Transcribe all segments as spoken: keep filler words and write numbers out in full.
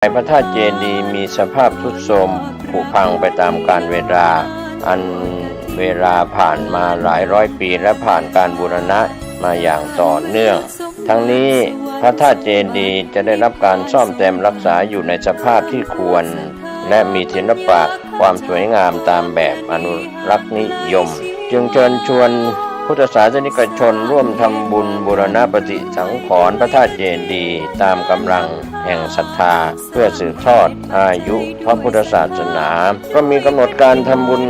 พระธาตุเจดีย์มีสภาพทรุดโทรมผุพังไปตามกาลเวลา อันเวลาผ่านมาหลายร้อยปี และผ่านการบูรณะมาอย่างต่อเนื่อง ทั้งนี้พระธาตุเจดีย์จะได้รับการซ่อมแซมรักษาอยู่ในสภาพที่ควร และมีศิลปะความสวยงามตามแบบอนุรักษ์นิยม จึงเชิญชวนพุทธศาสนิกชนร่วมทำบุญบูรณปฏิสังขรณ์พระธาตุเจดีย์ตามกำลังแห่งศรัทธา เพื่อสืบทอดอายุพระพุทธศาสนา ก็มีกำหนดการทำบุญ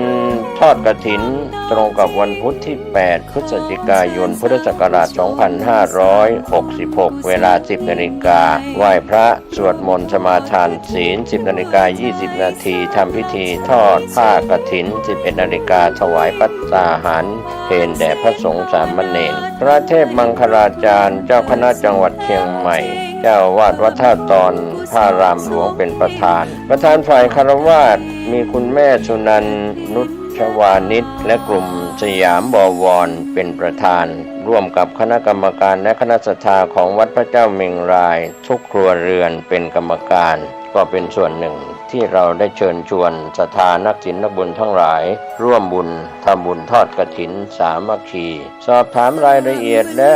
ทอดกฐินตรงกับวันพุธที่แปด พฤศจิกายน พุทธศักราช สองพันห้าร้อยหกสิบหก เวลา สิบนาฬิกา ไหว้พระ สวดมนต์สมาทานศีล สิบนาฬิกายี่สิบนาที ทำพิธีทอดผ้ากฐิน สิบเอ็ดนาฬิกา ถวายภัตตาหารเพลแด่พระสงฆ์สามเณร พระเทพมังคลาจารย์ เจ้าคณะจังหวัดเชียงใหม่ เจ้าอาวาสวัดท่าตอน พระอารามหลวงเป็นประธาน ประธานฝ่ายฆราวาสมีคุณแม่สุนันท์ นุชวานิช และกลุ่มสยามบวรเป็นประธาน ร่วมกับคณะกรรมการและคณะศรัทธาของวัดพระเจ้าเมงราย ทุกครัวเรือนเป็นกรรมการ ก็เป็นส่วนหนึ่งที่เราได้เชิญชวนศรัทธานักศีลนักบุญทั้งหลาย ร่วมบุญทำบุญทอดกฐินสามัคคี สอบถามรายละเอียดและ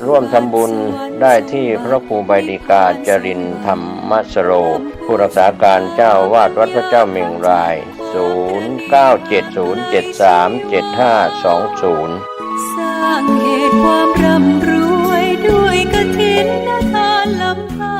ร่วมทำบุญได้ที่พระครูใบดิกา จรินทร์ ธรรมสโร ผู้รักษาการเจ้าอาวาสวัดพระเจ้าเมงราย ศูนย์เก้าเจ็ดศูนย์เจ็ดสามเจ็ดห้าสองศูนย์ สร้างเหตุความร่ำรวยด้วยกฐินทานล้ำค่า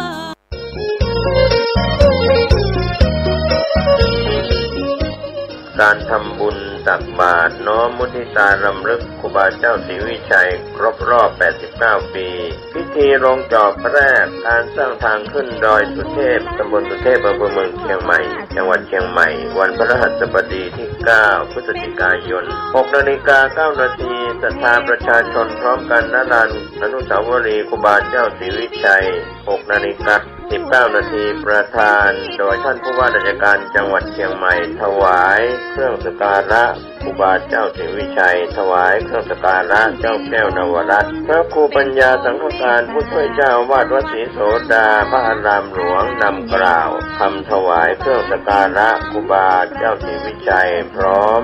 การทำบุญตักบาตรน้อมมุทิตารำลึกครูบาเจ้าศรีวิชัยครบรอบแปดสิบเก้าปี พิธีลงจอบแรก การสร้างทางขึ้นดอยสุเทพ ตำบลสุเทพ อำเภอเมืองเชียงใหม่ จังหวัดเชียงใหม่ วันพฤหัสบดีที่เก้า พฤศจิกายน หกนาฬิกาเก้านาที ศรัทธาประชาชนพร้อมกัน ณ ลาน อนุสาวรีย์ครูบาเจ้าศรีวิชัย หกนาฬิกาสิบเก้านาที ประธานโดยท่านผู้ว่าราชการจังหวัดเชียงใหม่ ถวายเครื่องสักการะครูบาเจ้าศรีวิชัย ถวายเครื่องสักการะเจ้าแก้วนวรัตน์ พระครูปัญญาสังฆการ ผู้ช่วยเจ้าอาวาสวัดศรีโสดา พระอารามหลวงนำกล่าวคำถวายเครื่องสักการะครูบาเจ้าศรีวิชัย พร้อม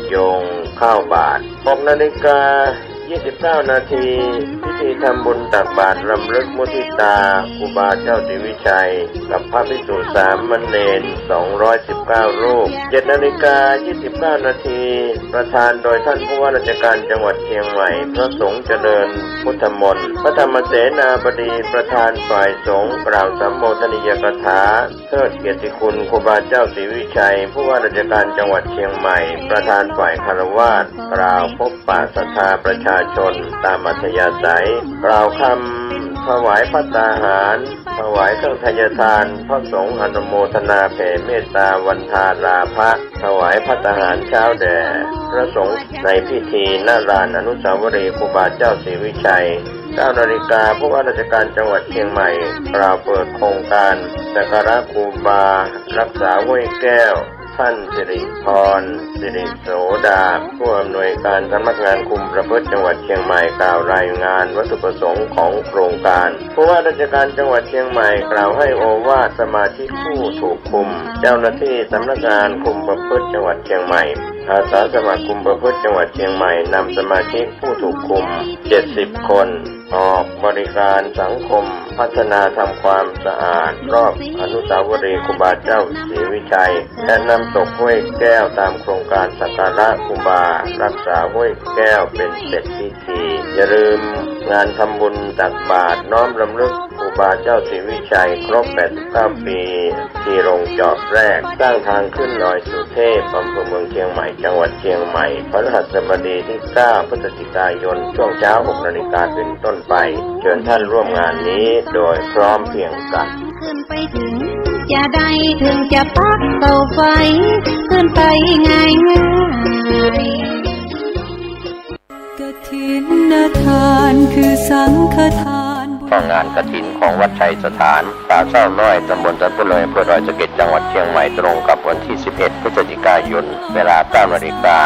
โยงข้าวบาตร หกนาฬิกา ยี่สิบเก้านาที พิธีทำบุญตักบาตรรำลึกมุทิตาครูบาเจ้าศรีวิชัย กับพระภิกษุสามเณร สองร้อยสิบเก้ารูป เจ็ดนาฬิกายี่สิบเก้านาที ประธานโดยท่านผู้ว่าราชการจังหวัดเชียงใหม่ พระสงฆ์เจริญพุทธมนต์ พระธรรมเสนาบดีประธานฝ่ายสงฆ์กล่าวสัมโมทนียกถา เทิดเกียรติคุณครูบาเจ้าศรีวิชัย ผู้ว่าราชการจังหวัดเชียงใหม่ ประธานฝ่ายฆราวาส กล่าวพบปะศรัทธาประชาชนตามอัธยาศัย กล่าวคำถวายภัตตาหาร ถวายเครื่องไทยทาน พระสงฆ์อนุโมทนาแผ่เมตตาวันทาลาภะ ถวายภัตตาหารเช้าแด่พระสงฆ์ในพิธี ณ ลานอนุสาวรีย์ครูบาเจ้าศรีวิชัย เก้านาฬิกา ผู้ว่าราชการจังหวัดเชียงใหม่ กล่าวเปิดโครงการสักการะครูบารักษาห้วยแก้ว ท่านสิริพร สิริโสดา ผู้อำนวยการสำนักงานคุมประพฤติจังหวัดเชียงใหม่ กล่าวรายงานวัตถุประสงค์ของโครงการ ผู้ว่าราชการจังหวัดเชียงใหม่ กล่าวให้โอวาทสมาชิกผู้ถูกคุม เจ้าหน้าที่สำนักงานคุมประพฤติจังหวัดเชียงใหม่ อาสาสมัครคุมประพฤติจังหวัดเชียงใหม่ นำสมาชิกผู้ถูกคุม เจ็ดสิบคน ออกบริการสังคม พัฒนาทำความสะอาดรอบอนุสาวรีย์ครูบาเจ้าศรีวิชัย และน้ำตกห้วยแก้ว ตามโครงการสักการะครูบารักษาห้วยแก้วเป็นเสร็จพิธี อย่าลืมงานทำบุญตักบาตรน้อมรำลึกครูบาเจ้าศรีวิชัยครบแปดสิบเก้าปี ที่ลงจอบแรก สร้างทางขึ้นดอยสุเทพ อำเภอเมืองเชียงใหม่ จังหวัดเชียงใหม่ พฤหัสบดีที่เก้า พฤศจิกายน ช่วงเช้า หกนาฬิกาเป็นต้นไป เชิญท่านร่วมงานนี้โดยพร้อมเพรียงกัน ขึ้นไปถึงจะได้ ถึงจะปักเสาไฟ ขึ้นไปง่ายๆ กฐินทานคือสังฆทาน ก็งานกฐินของวัดชัยสถาน ป่าเศร้าน้อย ตำบลสันปุนอย อำเภอดอยสะเก็ด จังหวัดเชียงใหม่ ตรงกับวันที่ สิบเอ็ด พฤศจิกายน เวลา เก้านาฬิกา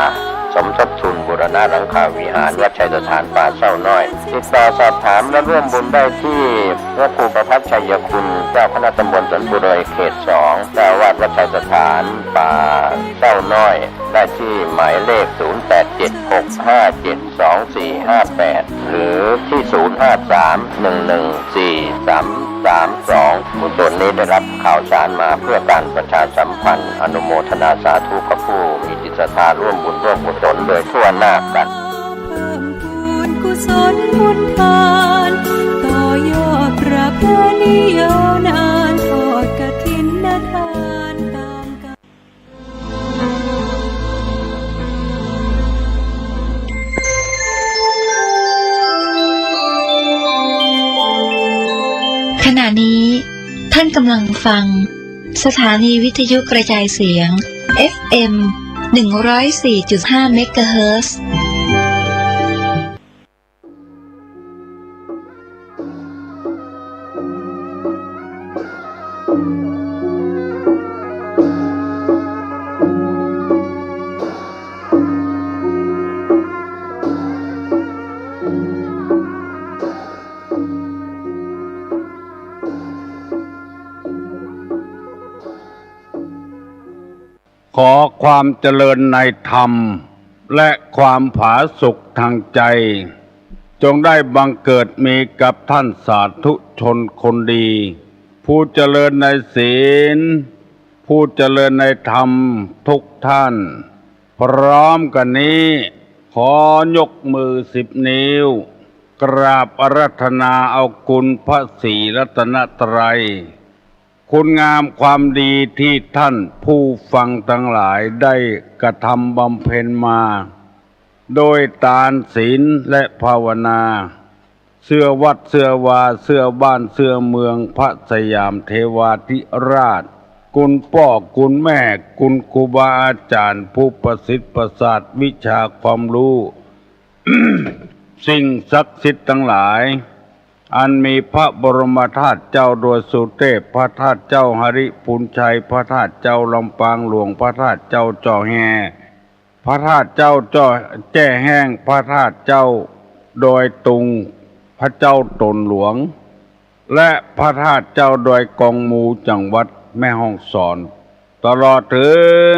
สมทบทุนบูรณะหลังคาวิหารวัดชัยสถานป่าเศร้าน้อย ติดต่อสอบถามและร่วมบุญได้ที่พระครูประภัชชัยคุณ เจ้าคณะตำบลสนบุรีเขตสอง เจ้าอาวาสวัดชัยสถานป่าเศร้าน้อย ได้ที่หมายเลข ศูนย์แปดเจ็ด หกห้าเจ็ด สองสี่ห้าแปด หรือที่ ศูนย์ห้าสาม หนึ่งหนึ่งสี่ สามสามสอง บุญตนนี้ได้รับข่าวสารมาเพื่อการประชาสัมพันธ์ อนุโมทนาสาธุกับผู้มีจิตศรัทธาร่วมบุญร่วมกุศลโดยทั่วหน้ากัน เพิ่มพูนกุศลบุญทาน ต่อยอดประเพณียาวนาน ทอดกฐินทานตามกาล ขณะนี้ท่านกำลังฟังสถานีวิทยุกระจายเสียง เอฟเอ็ม หนึ่งร้อยสี่จุดห้า เมกะเฮิรตซ์ ขอความเจริญในธรรม และความผาสุกทางใจ จงได้บังเกิดมีกับท่านสาธุชนคนดี ผู้เจริญในศีล ผู้เจริญในธรรมทุกท่าน พร้อมกันนี้ ขอยกมือสิบนิ้ว กราบอาราธนาเอาคุณพระศรีรัตนตรัย คุณงามความดีที่ท่านผู้ฟังทั้งหลายได้กระทำบำเพ็ญมา โดยตานศีลและภาวนา เสื้อวัดเสื้อวา เสื้อบ้านเสื้อเมือง พระสยามเทวาธิราช คุณป้อคุณแม่ คุณครูบาอาจ๋ารย์ ผู้ประสิทธิ์ประสาทวิชาความรู้ สิ่งศักดิ์สิทธิ์ทั้งหลาย อันมีพระบรมธาตุเจ้าดอยสุเตพ พระธาตุเจ้าหริภุญชัย พระธาตุเจ้าลำปางหลวง พระธาตุเจ้าจ้อแฮ พระธาตุเจ้าจ้อแจ้แห้ง พระธาตุเจ้าดอยตุง พระเจ้าตนหลวง และพระธาตุเจ้าดอยกองมู จังหวัดแม่ฮ่องสอน ตลอดถึง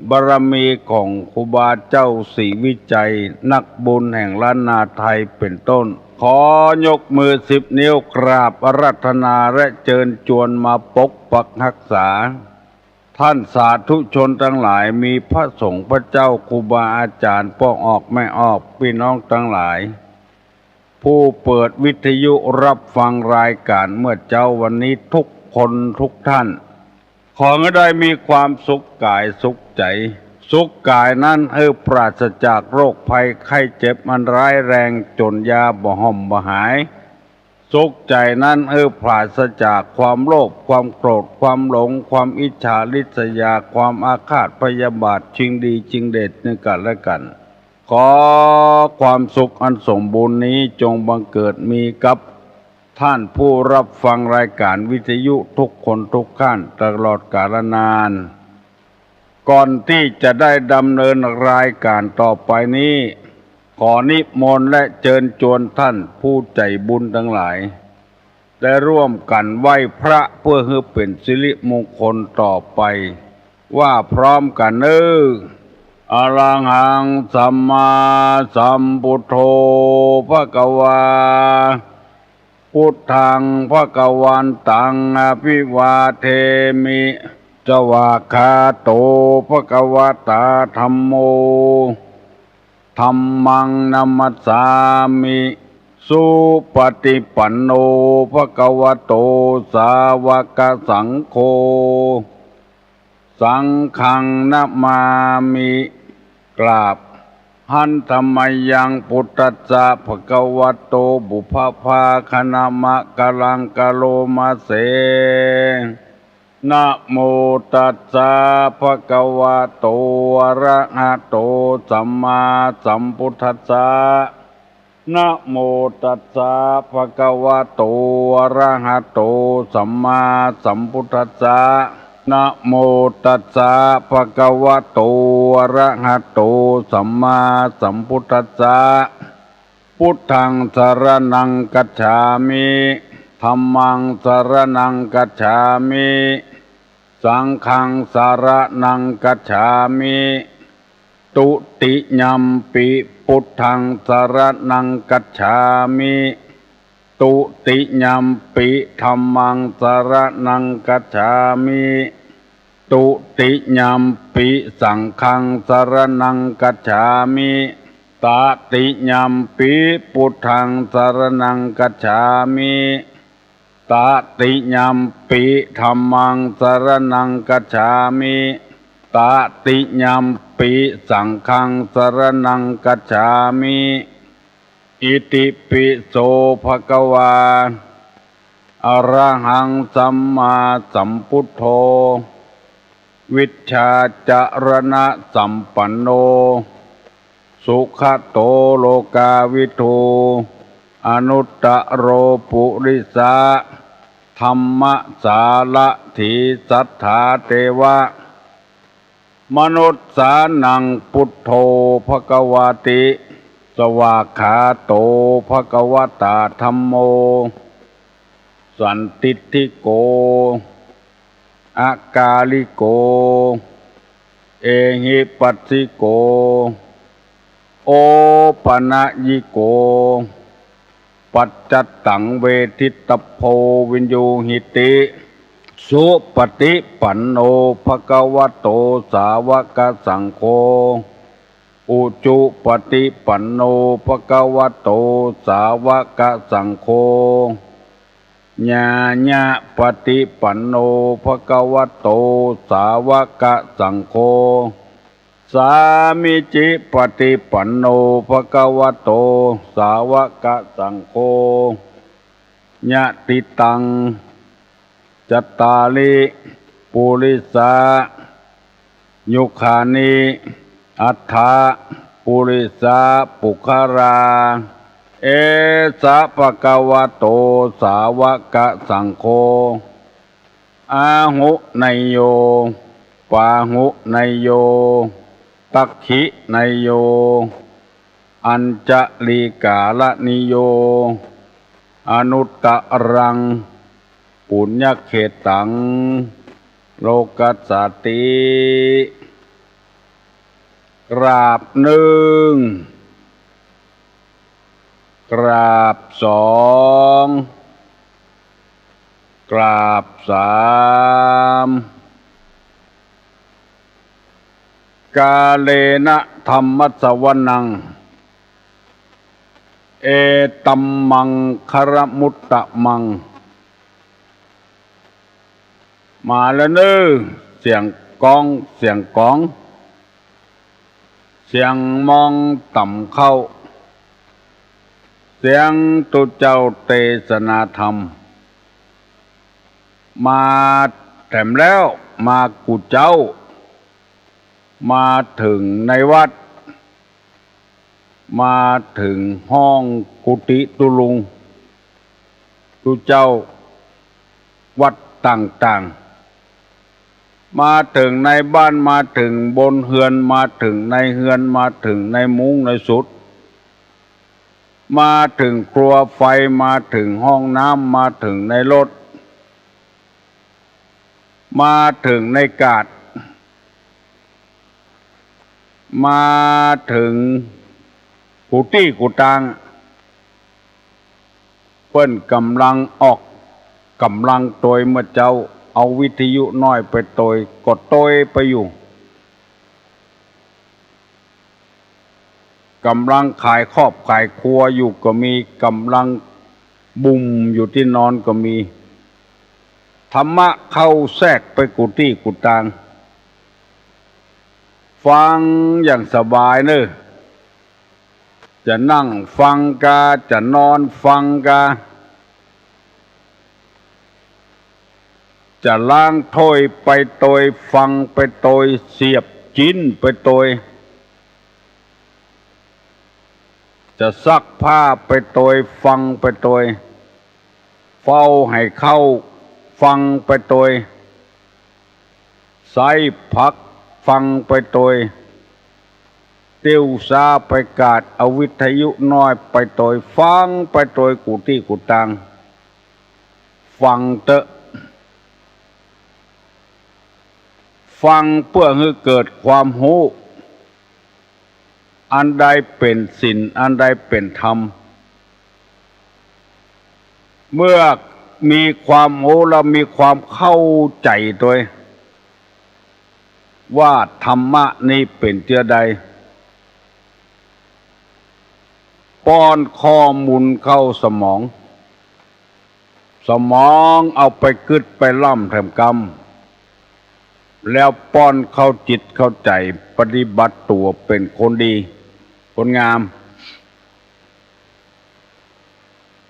บารมีของครูบาเจ้าศรีวิชัย นักบุญแห่งล้านนาไทยเป็นต้น ขอยกมือสิบนิ้วกราบอาราธนาและเจิญจวนมาปกปักฮักษา ท่านสาธุชนทั้งหลาย มีพระสงฆ์พระเจ้าครูบาอาจ๋ารย์ ป้อออกแม่ออก ปี้น้องตังหลาย ผู้เปิดวิทยุรับฟังรายก๋านเมื่อเจ๊าวันนี้ทุกคนทุกท่าน ขอหื้อได้มีความสุขก๋ายสุขใจ๋ สุขก๋ายนั้นหื้อปราศจากโรคภัยไข้เจ็บอันร้ายแรงจ๋นยาบ่ห่มบ่หาย สุขใจ๋นั้นหื้อปราศจากความโลภ ความโกรธ ความหลง ความอิจฉาริษยา ความอาฆาตพยาบาท ชิงดีชิงเดชซึ่งกั๋นและกั๋น ขอความสุขอันสมบูรณ์นี้จงบังเกิดมีกับท่านผู้รับฟังรายก๋านวิทยุทุกคนทุกท่านตลอดกาลนาน ก่อนตี้จะได้ดำเนินรายก๋านต่อไปนี้ ขอนิมนต์และเจิญจวนท่านผู้ใจ๋บุญตังหลาย ได้ร่วมกั๋นไหว้พระเพื่อหื้อเป๋นสิริมงคลต่อไป ว่าพร้อมกั๋นเน้อ อะระหังสัมมาสัมพุทโธภะคะวา พุทธังภะคะวันตังอะภิวาเทมิ สวากขาโตภะคะวะตาธัมโม ธัมมังนะมัสสามิ สุปฏิปันโนภะคะวะโต สาวกสังโฆ สังฆังนะมามิ กราบ หันธะมะยัง พุทธัสสะ ภะคะวะโต ปุพพะภาคะนะมะกะลังกะโลมาเส นะโมตัสสะ ภะคะวะโต อะระหะโต สัมมาสัมพุทธัสสะ นะโมตัสสะ ภะคะวะโต อะระหะโต สัมมาสัมพุทธัสสะ นะโมตัสสะ ภะคะวะโต อะระหะโต สัมมาสัมพุทธัสสะ พุทธัง สะระณัง กัจฉามิ ธัมมัง สะระณัง กัจฉามิ สังฆัง สะระณัง กัจฉามิ ทุติยัมปิ พุทธัง สะระณัง กัจฉามิ ทุติยัมปิ ธัมมัง สะระณัง กัจฉามิ ทุติยัมปิ สังฆัง สะระณัง กัจฉามิ ตติยัมปิ พุทธัง สะระณัง กัจฉามิ ตติยัมปิ ธัมมัง สะระณัง กัจฉามิ ตติยัมปิ สังฆัง สะระณัง กัจฉามิ อิติปิโส ภะคะวา อะระหัง สัมมาสัมพุทโธ วิชชาจะระณะสัมปันโน สุขะโต โลกาวิทู อนุตตะโร ปุริสะ ธัมมะสารถี สัตถาเตวะ มนุสสานัง พุทโธ ภะคะวาติ สวากขาโต ภะคะวะตา ธัมโม สันทิฏฐิโก อะกาลิโก เอหิปัสสิโก โอปะนะยิโก ปัจจัตตัง เวทิตตะโพ วินยูหิติ สุปะฏิปันโน ภะคะวะโต สาวะกะสังโฆ อุจุปะฏิปันโน ภะคะวะโต สาวะกะสังโฆ ญาญะปะฏิปันโน ภะคะวะโต สาวะกะสังโฆ สามิจิปะฏิปันโน ภะคะวะโต สาวะกะสังโฆ ยะติตัง จัตตาริ ปุริสา ยุคคานิ อัฏฐะ ปุริสา ปุคคลา เอสะ ภะคะวะโต สาวะกะสังโฆ อาหุเนยโย ปาหุเนยโย ตักขิเนยโย อัญชลีกาละนิโย อนุตตะรัง ปุญญะเขตัง โลกัสสาติ กราบนึ่ง กราบสอง กราบสาม กาเลนะ ธัมมัสสวนัง เอตัมมังคละมุตตะมัง มาแล้วเน้อ เสียงก้อง เสียงก๋อง เสียงมองต่ำเข้า เสียงตุ๊เจ้าเตสนาธรรม มาแถมแล้ว มากู้เจ้า มาเถิงในวัด มาเถิงห้องกุฏิตุ๊ลุง ตุ๊เจ้าวัดต่างๆ มาเถิงในบ้าน มาเถิงบนเฮือน มาเถิงในเฮือน มาเถิงในมุ้งในสุด มาเถิงครัวไฟ มาเถิงห้องน้ำ มาเถิงในรถ มาเถิงในกาด มาเถิงกู้ตี้กู้ตาง เปิ้นก่ำลังออกก่ำลังตวย เมื่อเจ๊าเอาวิทยุน้อยไปตวย ก็ตวยไปอยู่ ก่ำลังขายครอบขายครัวอยู่ก็มี ก่ำลังบุ่มอยู่ตี้นอนก็มี ธรรมะเข้าแทรกไปกู้ตี้กู้ตาง ฟังอย่างสบายเน้อ จะนั่งฟังกา จะนอนฟังกา จะล้างถ้วยไปตวย ฟังไปตวย เสียบจิ๊นไปตวย จะซักผ้าไปตวย ฟังไปตวย เฝ้าไหข้าว ฟังไปตวย ใส้ผักฟังไปโตย เตี้ยวซ้าไปกาด เอาวิทยุน้อยไปโตย ฟังไปโตยกู้ตี้กู้ตาง ฟังเต๊อะ ฟังเปื้อหื้อเกิดความฮู้ อันใดเป๋นศีล อันใดเป๋นธรรม เมื่อมีความฮู้แล้วมีความเข้าใจ๋โตย ว่าธรรมะนี้เป๋นเจื้อใด ป้อนข้อมูลเข้าสมอง สมองเอาไปกึ๊ดไปล่ำแถมกำ แล้วป้อนเข้าจิตเข้าใจ๋ ปฏิบัติตั๋วเป๋นคนดี คนงาม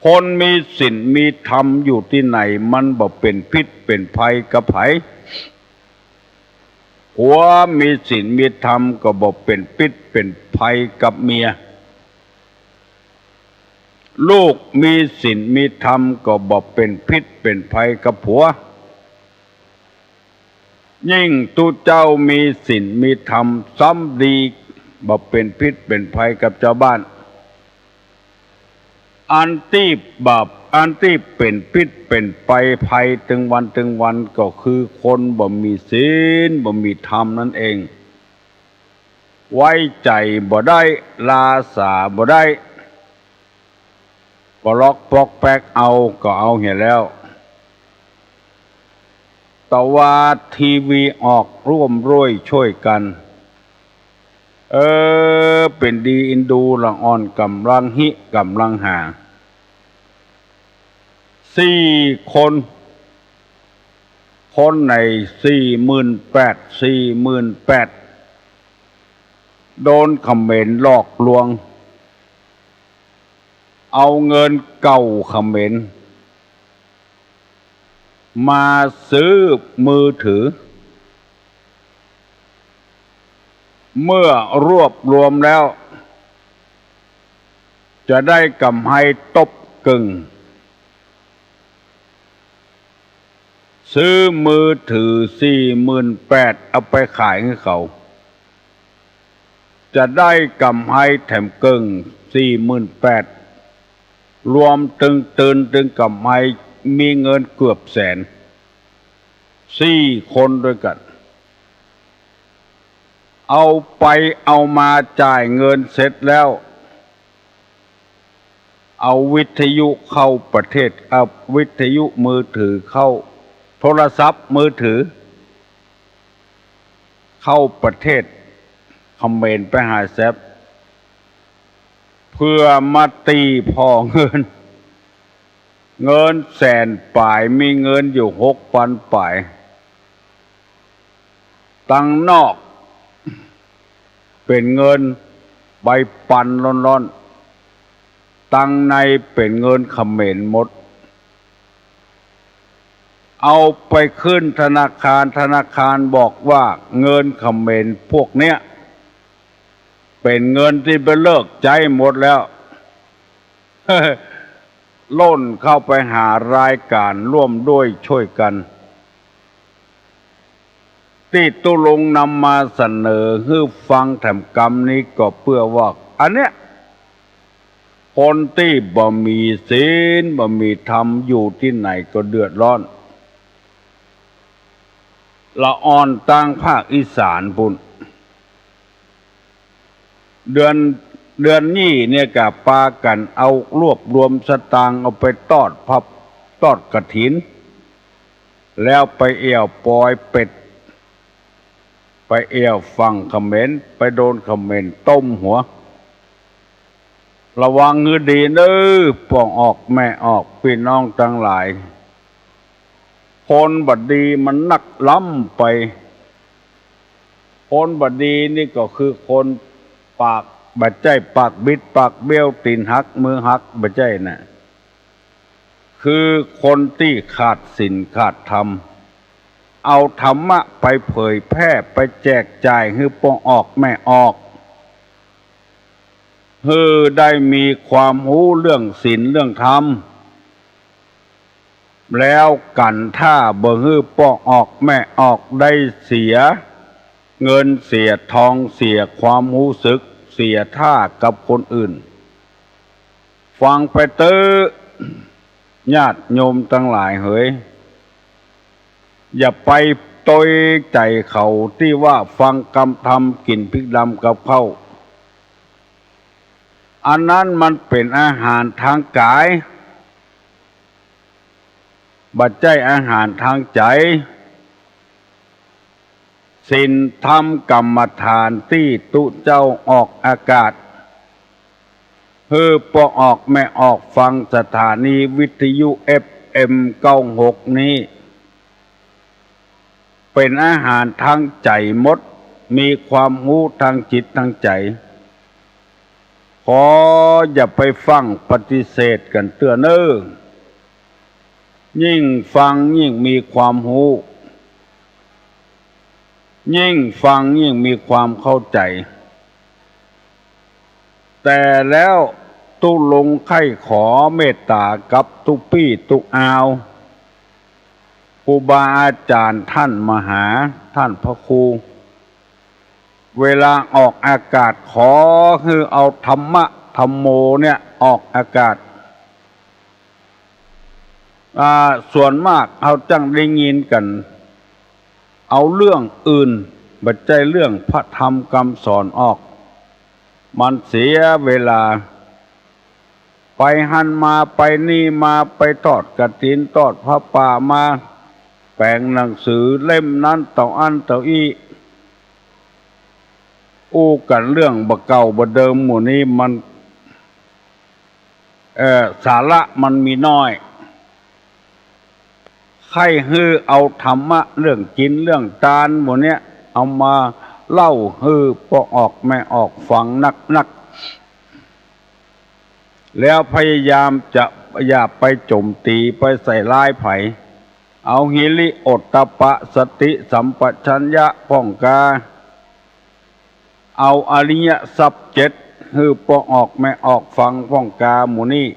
คนมีศีลมีธรรมอยู่ตี้ไหน มันบ่เป๋นพิษเป๋นภัยกับใผ ผัวมีศีลมีธรรมก็บ่เป๋นพิษเป๋นภัยกับเมีย ลูกมีศีลมีธรรมก็บ่เป๋นพิษเป๋นภัยกับผัว ยิ่งตุ๊เจ้ามีศีลมีธรรมซ้ำดี บ่เป๋นพิษเป๋นภัยกับจาวบ้าน อันตี้บาป อันตี้เป๋นพิษเป๋นไปภัยตึงวันตึงวันก็คือคนบ่มีศีล บ่มีธรรมนั้นเอง ไว้ใจ๋บ่ได้ ลาสาบ่ได้ ปอกแป๊กปอกแป๊กเอาก็เอาเหียแล้ว ตะวาดทีวีออกร่วมด้วยช่วยกัน เออ เป๋นดีอินดูละอ่อนก๋ำลังฮิก๋ำลังหา สี่คน คนในสี่หมื่นแปด สี่หมื่นแปด โดนเขมรหลอกลวง เอาเงินเก่าเขมร มาซื้อมือถือ เมื่อรวบรวมแล้ว จะได้ก๋ำไรตบเกิ่ง ซื้อมือถือสี่หมื่นแปด เอาไปขายหื้อเขา จะได้ก๋ำไรแถมเกิ่ง สี่หมื่นแปด รวมตึงตื่นตึงก๋ำไร มีเงินเกือบแสน สี่คนด้วยกั๋น เอาไปเอามาจ่ายเงินเสร็จแล้ว เอาวิทยุเข้าประเทศ เอาวิทยุมือถือเข้า โทรศัพท์มือถือ เข้าประเทศเขมรไปหาแซบ เพื่อมาตี้ผ่อเงิน เงินแสนป๋าย มีเงินอยู่หกปันป๋าย ตังนอกเป๋นเงินใบปันล้อนๆ ตังในเป๋นเงินเขมรหมด เอาไปขึ้นธนาคาร ธนาคารบอกว่าเงินเขมรพวกเนี้ย เป๋นเงินตี้ไปเลิกใจ๊หมดแล้ว ล่นเข้าไปหารายก๋านร่วมด้วยช่วยกัน ตี้ตุ๊ลุงนำมาเสนอหื้อฟังแถมกำนี้ก็เปื้อว่า อันเนี้ย คนตี้บ่มีศีล บ่มีธรรม อยู่ตี้ไหนก็เดือดร้อน ละอ่อนตางภาคอีสานปู้น เดือน เดือนนี้เนี่ยก็ปากั๋นเอารวบรวมสตางค์ เอาไปตอดผ้า ตอดกฐิน แล้วไปแอ่วปอยเปต ไปแอ่วฝั่งเขมร ไปโดนเขมรต้มหัว ระวังหื้อดีเน้อ ป้องออกแม่ออก ปี้น้องตังหลาย คนบ่ดีมันนักล้ำไป คนบ่ดีนี่ก็คือคนปากบ่ใจ้ ปากบิด ปากเบี้ยว ตี๋นหัก มือหัก บ่ใจ้น่ะ คือคนตี้ขาดศีลขาดธรรม เอาธรรมะไปเผยแพร่ ไปแจกจ่ายหื้อป้องออกแม่ออก หื้อได้มีความฮู้เรื่องศีลเรื่องธรรม แล้วกั๋นถ้าบ่หื้อป้อออกแม่ออกได้เสียเงินเสียทองเสียความฮู้สึกเสียท่ากับคนอื่น ฟังไปเต๊อะ ญาติโยมตังหลายเหย อย่าไปตวยใจ๋เขาตี้ว่าฟังกำธรรมกิ๋นพริกดำกับข้าว อันนั้นมันเป๋นอาหารตางก๋าย บ่ใจ้อาหารตางใจ๋ ศีลธรรมกรรมฐานตี้ตุ๊เจ้าออกอากาศ หื้อป้อออกแม่ออกฟังสถานีวิทยุ เอฟเอ็ม เก้าหก นี้ เป๋นอาหารตางใจ๋หมด มีความฮู้ตางจิตตางใจ๋ ขออย่าไปฟั่งปฏิเสธกั๋นเตื้อเน่อ ยิ่งฟังยิ่งมีความฮู้ ยิ่งฟังยิ่งมีความเข้าใจ๋ แต่แล้วตุ๊ลุงใค่ขอเมตต๋ากับตุ๊ปี้ตุ๊อาว ครูบาอาจ๋ารย์ต้านมหา ต้านพระครู เวลาออกอากาศขอหื้อเอาธรรมะธัมโมเนี่ยออกอากาศ อ่า ส่วนมากเฮาจั้งได้ยินกั๋น เอาเรื่องอื่น บ่ใจ้เรื่องพระธรรมกำสอนออก มันเสียเวลา ไปหั้นมา ไปนี่มา ไปทอดกฐิน ทอดผ้าป่ามา แป๋งหนังสือเล่มนั้นเต้าอั้นเต้าอี้ อู้กั๋นเรื่องบ่าเก่าบ่าเดิมหมู่นี้มัน เอ่อ สาระมันมีน้อย ใค่หื้อเอาธรรมะเรื่องกิ๋นเรื่องตานหมู่เนี้ย เอามาเล่าหื้อป้อออกแม่ออกฟังนักๆ แล้วพยายามจะอย่าไปโจ๋มตี๋ ไปใส่ร้ายใผ เอาหิริโอตตัปปะ สติสัมปชัญญะพ่องกา เอาอริยทรัพย์เจ็ดหื้อป้อออกแม่ออกฟังพ่องกาหมู่นี้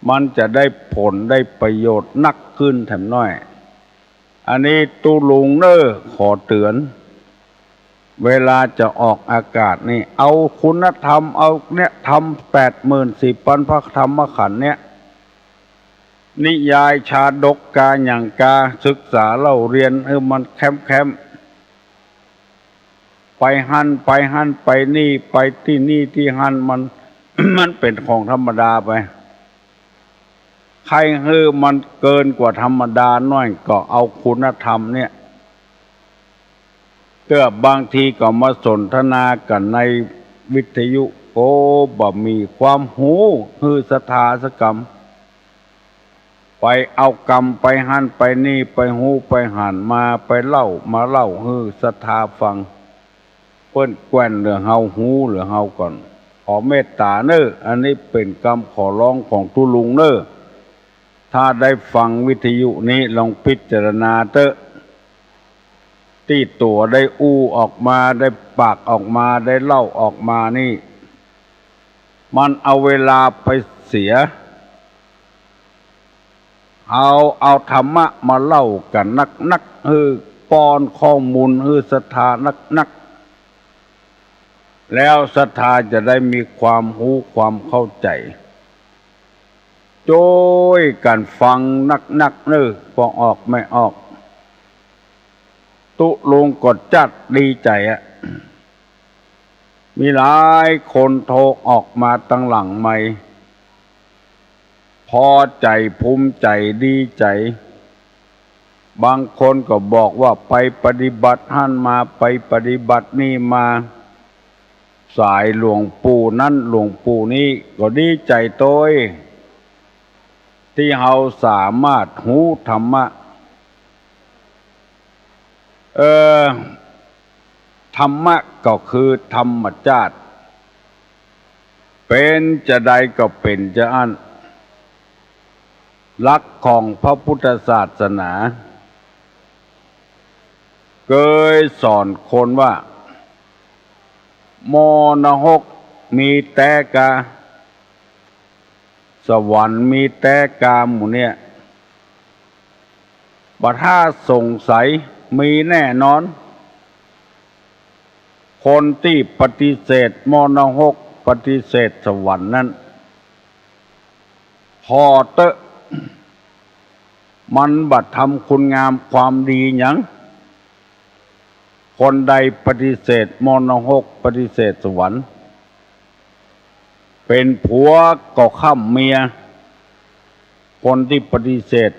มันจะได้ผลได้ประโยชน์นักขึ้นแถมน้อย อันนี้ตุ๊ลุงเน่อ ขอเตื๋อน เวลาจะออกอากาศนี่ เอาคุณธรรม เอาเนี่ย ธรรมแปดหมื่นสี่พันพระธรรมขันธ์เนี่ย นิยายชาดกกาหยังกา ศึกษาเล่าเรียนหื้อมันแคมๆ ไปหั้นไปหั้น ไปนี่ไปตี้นี่ตี้หั้น มัน มันเป๋นของธรรมดาไป ใค่หื้อมันเกินกว่าธรรมดาน้อย ก็เอาคุณธรรมเนี่ย เตื้อบางทีก็มาสนทนากั๋นในวิทยุ โอ้ บ่มีความฮู้หื้อศรัทธาสักกำ ไปเอากำไปหั้นไปนี่ ไปฮู้ไปหันมา ไปเล่ามาเล่าหื้อศรัทธาฟัง เปิ้นแกว่นเหลือเฮาฮู้เหลือเฮาก่อน ขอเมตต๋าเน่อ อันนี้เป๋นกำขอร้องของตุ๊ลุงเน่อ ถ้าได้ฟังวิทยุนี้ลองพิจารณาเต๊อะ ตี้ตั๋วได้อู้ออกมา ได้ปากออกมา ได้เล่าออกมานี่ มันเอาเวลาไปเสีย เอา เอาธรรมะมาเล่ากั๋นนักๆ หื้อป้อนข้อมูลหื้อศรัทธานักๆ แล้วศรัทธาจะได้มีความฮู้ความเข้าใจ๋ จ้วยกั๋นฟังนักๆ เน่อ ป้อออกแม่ออก ตุ๊ลุงก็จักดีใจ๋อะ มีหลายคนโทรออกมาตังหลังไมค์ พอใจ๋ภูมิใจ๋ดีใจ๋ บางคนก็บอกว่าไปปฏิบัติหั้นมา ไปปฏิบัตินี่มา สายหลวงปู่นั้นหลวงปู่นี้ ก็ดีใจ๋ตวย ตี้เฮาสามารถฮู้ธรรมะ เอ่อ ธรรมะก็คือธรรมจาติ เป๋นจาใดก็เป๋นจาอั้น หลักของพระพุทธศาสนา เกยสอนคนว่า หม้อนรกมีแต๊กา สวรรค์มีแต๊กาหมู่เนี่ย บ่ถ้าสงสัย มีแน่นอน คนตี้ปฏิเสธมรรคนรก ปฏิเสธสวรรค์นั้น ผ่อเต๊อะ มันบ่ทำคุณงามความดีหยัง คนใดปฏิเสธมรรคนรก ปฏิเสธสวรรค์ เป๋นผัวก็ค่ำเมีย คนตี้ปฏิเสธ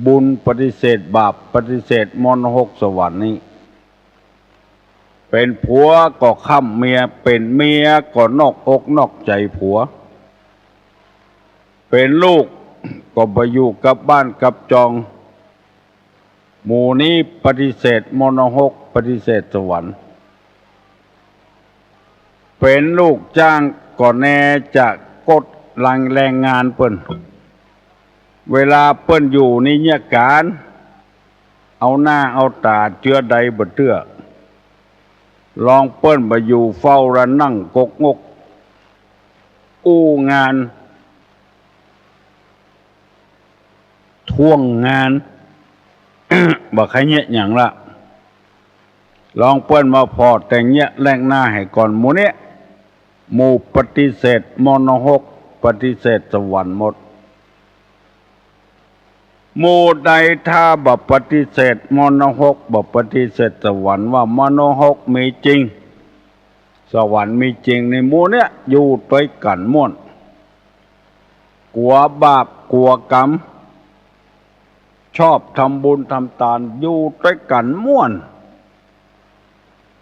บุญ ปฏิเสธบาป ปฏิเสธมรรคนรกสวรรค์นี้ เป๋นผัวก็ค่ำเมีย เป๋นเมียก็นอกอกนอกใจ๋ผัว เป๋นลูกก็บ่อยู่กับบ้านกับจอง หมู่นี้ปฏิเสธมรรคนรก ปฏิเสธสวรรค์ เป๋นลูกจ้างก็แน่จะกดรังแรงงานเปิ้น เวลาเปิ้นอยู่นี่เยียะก๋าน เอาหน้าเอาต๋าเจื้อใดบ่เตื้อ ลองเปิ้นบ่อยู่เฝ้าละนั่งกกงก อู้งาน ท่วงงาน บ่ใค่เยียะหยังละ ลองเปิ้นมาผ่อแต่งเยียะแลกหน้าหื้อก่อน หมู่เนี้ย หมู่ปฏิเสธมรรคนรก ปฏิเสธสวรรค์หมด หมู่ใดถ้าบ่ปฏิเสธมรรคนรก บ่ปฏิเสธสวรรค์ ว่ามรรคนรกมีจริง สวรรค์มีจริง ในหมู่เนี้ยอยู่ตวยกั๋นม่วน กั๋วบาปกั๋วก๋รรม ชอบทำบุญทำตาน อยู่ตวยกั๋นม่วน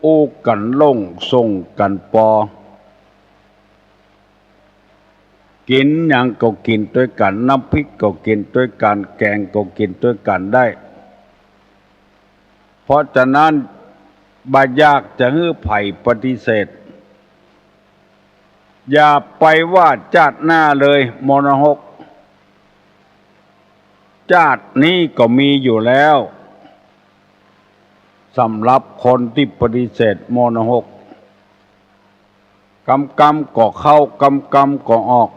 อู้กั๋นโล่งส่งกั๋นปอ กิ๋นหยังก็กิ๋นตวยกั๋น น้ำพริกก็กิ๋นตวยกั๋น แก๋งก็กิ๋นตวยกั๋นได้ เพราะฉะนั้นบ่อยากจะหื้อใผปฏิเสธ อย่าไปว่าจาติหน้าเลย มรรคนรก จาตินี้ก็มีอยู่แล้ว สำหรับคนตี้ปฏิเสธมรรคนรก กำกำก็เข้า กำกำก็ออก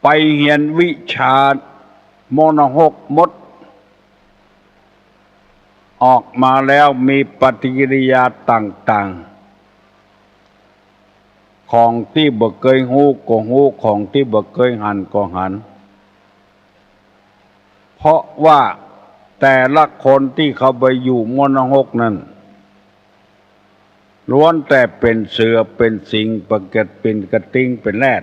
ไปเฮียนวิชามรรคนรกหมด ออกมาแล้วมีปฏิกิริยาต่างๆ ของตี้บ่เกยฮู้ก็ฮู้ ของตี้บ่เกยหันก็หัน เพราะว่าแต่ละคนตี้เข้าไปอยู่มรรคนรกนั้น ล้วนแต่เป๋นเสือเป๋นสิงห์ เป๋นกระ เป๋นกระติ๊งเป๋นแรด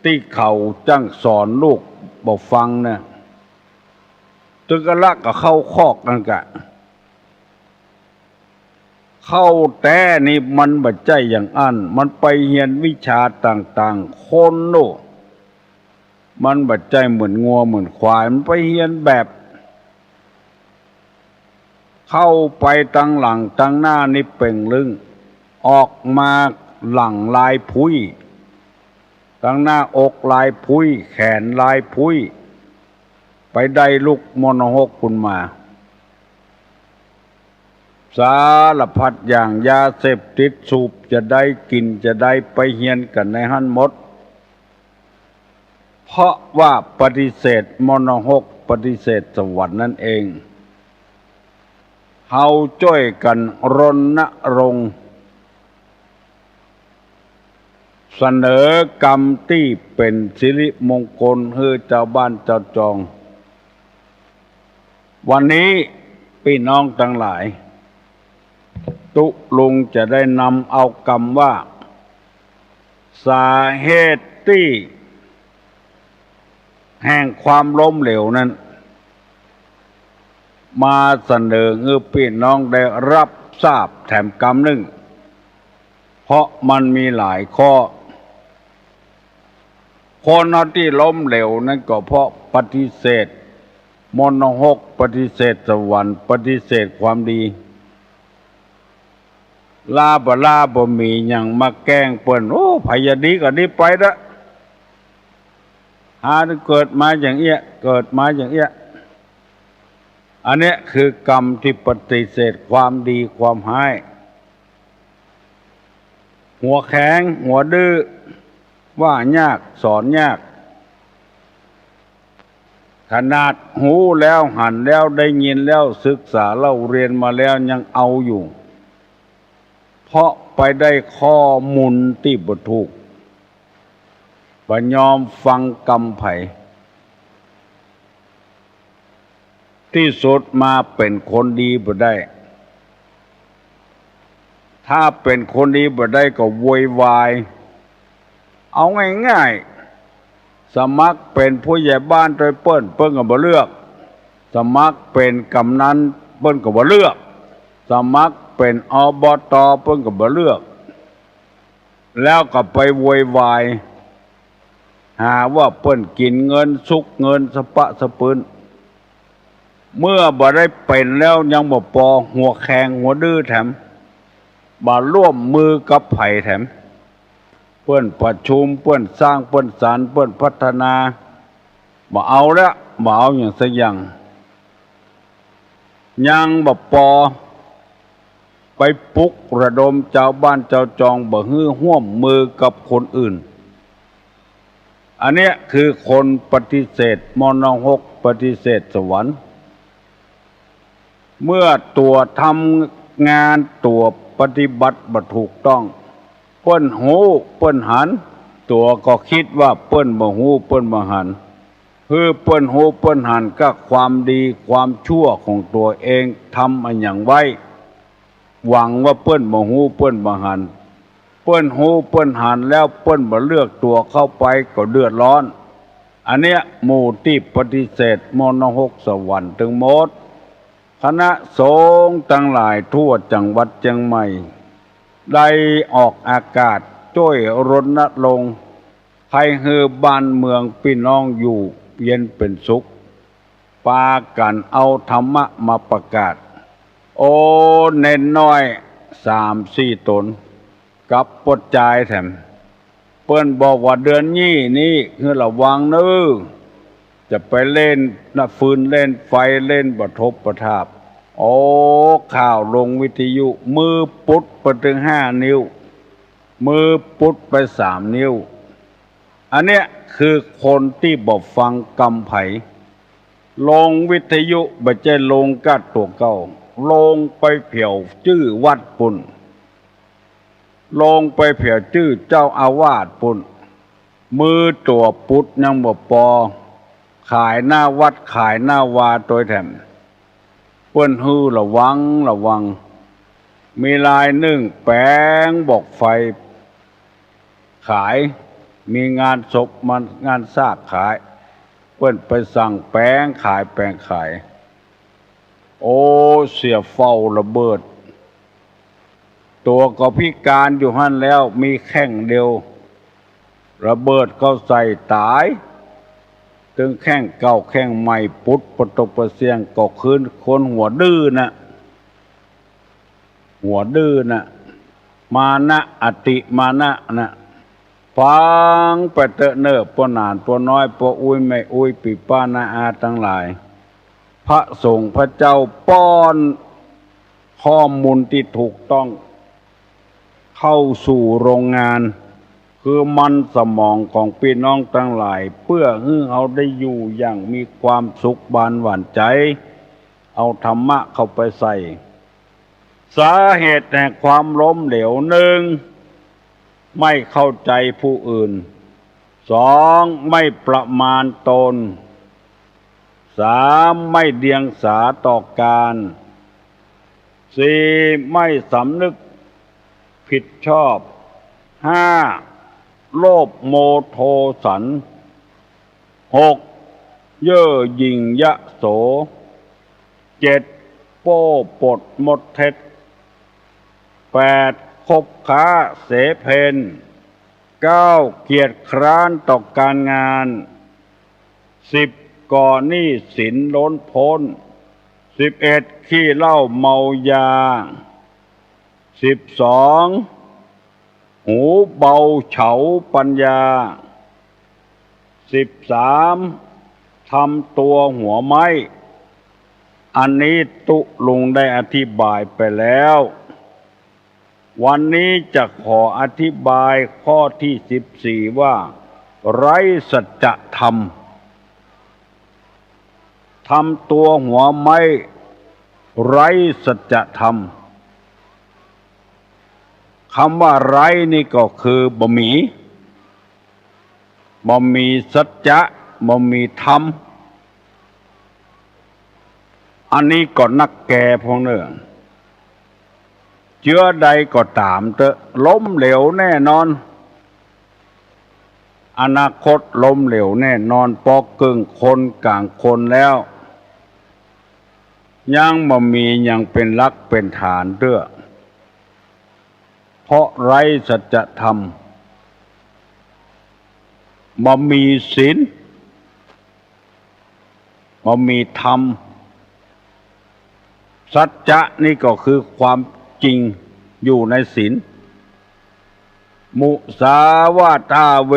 ตี้เขาจั้งสอนลูกบ่ฟังนะ ตึกอะละก็เข้าคอกนั่นกะ เข้าแต๊นี่มันบ่ใจ้อย่างอั้น มันไปเฮียนวิชาต่างๆ คนโน่ มันบ่ใจ้เหมือนงัวเหมือนควาย มันไปเฮียนแบบ เข้าไปตังหลังตังหน้านี่เป่งลึ้ง ออกมาหลังลายพุ้ย ตังหน้าอกลายพุ้ย แขนลายพุ้ย ไปได้ลุกมรรคนรกปู้นมา สารพัดอย่าง ยาเสพติดสูบจะใด กิ๋นจะใด ไปเฮียนกั๋นในหั้นหมด เพราะว่าปฏิเสธมรรคนรก ปฏิเสธสวรรค์นั่นเอง เฮาจ้วยกั๋นรณรงค์ เสนอกำตี้เป๋นสิริมงคลหื้อจาวบ้านจาวจอง วันนี้ปี้น้องตังหลาย ตุ๊ลุงจะได้นำเอากำว่า สาเหตุตี้ แห่งความล้มเหลวนั้น มาเสนอหื้อปี้น้องได้ฮับทราบแถมกำนึ่ง เพราะมันมีหลายข้อ คนเฮาตี้ล้มเหลวนั้นก็เพราะปฏิเสธมรรคนรก ปฏิเสธสวรรค์ ปฏิเสธความดี ลาบ่ลาบ่มีหยังมาแก้งเปิ้น โอ้ ใผจะดีก็ดีไปเต๊อะ หาเกิดมาอย่างเอี้ย เกิดมาอย่างเอี้ย อันเนี้ยคือกำตี้ปฏิเสธความดีความฮ้าย หัวแข็ง หัวดื้อ ว่ายาก สอนยาก ขนาดฮู้แล้วหันแล้วได้ยินแล้วศึกษาเล่าเรียนมาแล้วยังเอาอยู่ เพราะไปได้ข้อมูลตี้บ่ถูก บ่ยอมฟังกำใผ ตี้สุดมาเป๋นคนดีบ่ได้ ถ้าเป๋นคนดีบ่ได้ก็โวยวาย เอาง่ายๆ สมัครเป๋นผู้ใหญ่บ้านตวยเปิ้น เปิ้นก็บ่เลือก สมัครเป๋นกำนันเปิ้นก็บ่เลือก สมัครเป๋น อบต เปิ้นก็บ่เลือก แล้วก็ไปโวยวาย หาว่าเปิ้นกิ๋นเงิน ซุกเงินสะปะสะปืน เมื่อบ่ได้เป๋นแล้วยังบ่ปอ หัวแข็งหัวดื้อแถม บ่ร่วมมือกับใผแถม เปิ้นประชุม เปิ้นสร้าง เปิ้นสรรค์ เปิ้นพัฒนา บ่เอาละ บ่เอาหยังสักอย่าง ยังบ่ปอ ไปปลุกระดมจาวบ้านจาวจอง บ่หื้อฮ่วมมือกับคนอื่น อันเนี้ยคือคนปฏิเสธมนหก ปฏิเสธสวรรค์ เมื่อตั๋วทำงานตั๋วปฏิบัติบ่ถูกต้อง เปิ้นฮู้เปิ้นหัน ตั๋วก็กึ๊ดว่าเปิ้นบ่ฮู้เปิ้นบ่หัน หื้อเปิ้นฮู้เปิ้นหันกับความดีความชั่วของตั๋วเองทำอะหยังไว้ หวังว่าเปิ้นบ่ฮู้เปิ้นบ่หัน เปิ้นฮู้เปิ้นหันแล้วเปิ้นบ่เลือกตั๋วเข้าไปก็เดือดร้อน อันเนี้ยหมู่ตี้ปฏิเสธมนหกสวรรค์ตึงหมด คณะสงฆ์ตังหลายทั่วจังหวัดเจียงใหม่ ได้ออกอากาศจ้วยรณรงค์ ใค่หื้อบ้านเมืองปี้น้องอยู่เย็นเป๋นสุข ปากั๋นเอาธรรมะมาประกาศ โอ้ เณรน้อยสามสี่ต๋น กับป้อจายแถม เปิ้นบอกว่าเดือนยี่นี้หื้อระวังเน่อ จะไปเล่นนะ ฟืนเล่นไฟ เล่นบ่ทบบ่ทาบ โอ้ ข่าวลงวิทยุ มือปุดไปตึงห้านิ้ว มือปุดไปสามนิ้ว อันเนี้ยคือคนตี้บ่ฟังกำใผ ลงวิทยุบ่ใจ้ลงก้าตั๋วเก่า ลงไปแผวจื้อวัดปุ้น ลงไปแผวจื้อเจ้าอาวาสปุ้น มือตั๋วปุดยังบ่ปอ ขายหน้าวัดขายหน้าวาตวยแถม เปิ้นหื้อระวังระวัง มีรายนึ่งแป๋งบอกไฟขาย มีงานศพมางานซากขาย เปิ้นไปสั่งแป๋งขายแป๋งขาย โอ้ เสียเฝ้าระเบิด ตั๋วก็พิการอยู่หั้นแล้ว มีแข้งเดียว ระเบิดเข้าใส่ต๋าย ตึงแข้งเก่าแข้งใหม่ปุดปะตกปะเสี้ยง ก็คืนคนหัวดื้อนะ หัวดื้อนะ มานะ อติมานะนะ ฟังไปเต๊อะเน่อ ป้อหนานป้อน้อย ป้ออุ๊ยแม่อุ๊ย ปี้ป้าน้าอาตังหลาย พระสงฆ์พระเจ้าป้อนข้อมูลตี้ถูกต้อง เข้าสู่โรงงาน คือมันสมองของปี้น้องตังหลาย เปื้อหื้อเฮาได้อยู่อย่างมีความสุขบานหวานใจ๋ เอาธรรมะเข้าไปใส่ สาเหตุแห่งความล้มเหลว นึ่ง ไม่เข้าใจ๋ผู้อื่น สอง ไม่ประมาณตน สาม ไม่เดียงสาต่อการ สี่ ไม่สำนึกผิดชอบ ห้า โลภโมโทสัน หก เย่อหยิ่งยโส เจ็ด โป้ปดมดเท็จ แปด คบค้าเสเพล เก้า เกียจคร้านต่อการงาน สิบ ก่อหนี้สินล้นพ้น สิบเอ็ด ขี้เหล้าเมายา สิบสอง หูเบาเฉาปัญญา สิบสาม ทำตัวหัวไม้ อันนี้ตุ๊ลุงได้อธิบายไปแล้ว วันนี้จะขออธิบายข้อที่สิบสี่ ว่า ไร้สัจธรรม ทำตัวหัวไม้ไร้สัจธรรม คำว่าไร้นี่ก็คือบ่มี บ่มีสัจจะ บ่มีธรรม อันนี้ก็นักแก่พวกเนอะ เจื้อใดก็ต๋ามเต๊อะ ล้มเหลวแน่นอน อนาคตล้มเหลวแน่นอน ปอเกิ่งคนก๋างคนแล้ว ยังบ่มีหยังเป๋นหลักเป๋นฐานเต๊อะ เพราะไร้สัจธรรม บ่มีศีล บ่มีธรรม สัจจะนี่ก็คือความจริงอยู่ในศีล มุสาวาทาเว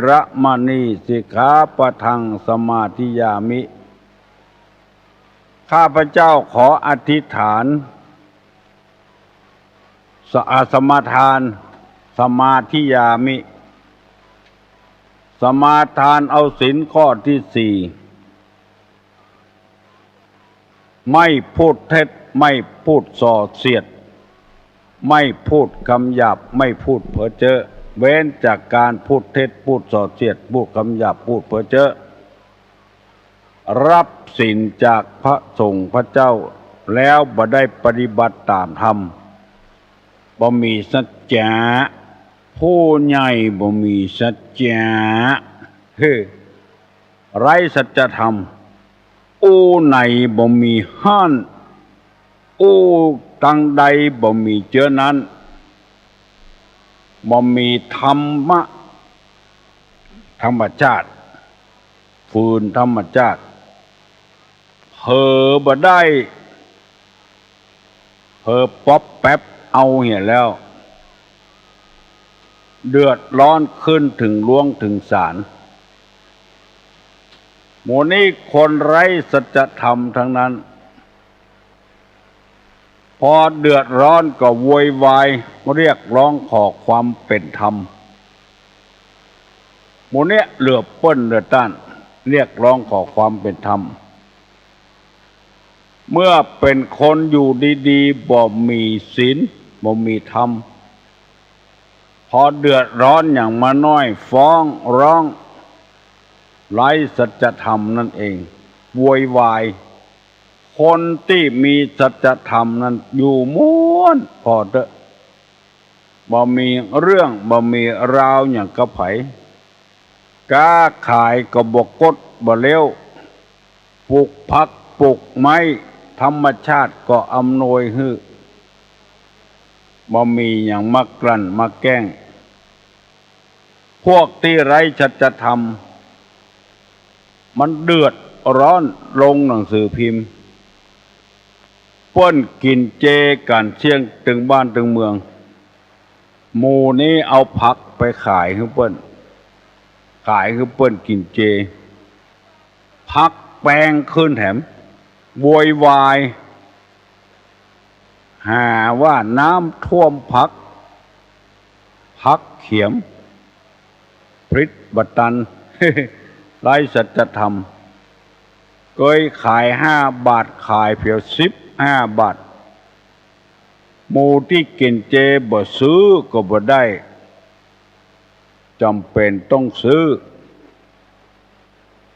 ระมณี สิกขาปะทังสมาธิยามิ ข้าพเจ้าขออธิษฐาน ส- อ่า สมาทาน สมาธิยามิ สมาทานเอาศีลข้อตี้สี่ ไม่พูดเท็จ ไม่พูดส่อเสียด ไม่พูดกำหยาบ ไม่พูดเพ้อเจ๊อ เว้นจากก๋านพูดเท็จ พูดส่อเสียด พูดกำหยาบ พูดเพ้อเจ๊อ ฮับศีลจากพระสงฆ์พระเจ้า แล้วบ่ได้ปฏิบัติต๋ามธรรม บ่มีสัจจะ ผู้ใหญ่บ่มีสัจจะ เฮ้อ ไร้สัจธรรม อู้ไหนบ่มีฮ้าน อู้ตังใดบ่มีเจื้อนั้น บ่มีธรรมะ ธรรมชาติ ฝืนธรรมชาติ เผลอบ่ได้ เผลอป๊อปแป๊บเอาเหียแล้ว เดือดร้อนขึ้นเถิงหลวงเถิงศาล หมู่นี้คนไร้สัจธรรมทั้งนั้น ปอเดือดร้อนก็โวยวายเรียกร้องขอความเป๋นธรรม หมู่เนี้ยเหลือเปิ้นเหลือต้าน เรียกร้องขอความเป๋นธรรม เมื่อเป๋นคนอยู่ดีๆ บ่มีศีล บ่มีธรรม ปอเดือดร้อนหยังมาน้อย ฟ้องร้อง ไร้สัจธรรมนั่นเอง โวยวาย คนตี้มีสัจธรรมนั้นอยู่ม่วน ปอเต๊อะ บ่มีเรื่อง บ่มีราวหยังกับใผ ก๊าขายก็บ่กดบ่เลี้ยว ปลูกผักปลูกไม้ ธรรมชาติก็อำนวยหื้อ บ่มีหยังมากลั่นมาแกล้ง พวกตี้ไร้สัจธรรม มันเดือดร้อนลงหนังสือพิมพ์ เปิ้นกิ๋นเจกั๋นเสี้ยงตึงบ้านตึงเมือง หมู่นี้เอาผักไปขายหื้อเปิ้น ขายหื้อเปิ้นกิ๋นเจ ผักแปงขึ้นแถม โวยวาย หาว่าน้ำท่วมผัก ผักเขียม ผลิตบ่ตัน ไร้สัจธรรม เกยขายห้าบาท ขายเผียวสิบห้าบาท หมู่ตี้กิ๋นเจบ่ซื้อก็บ่ได้ จ๋ำเป๋นต้องซื้อ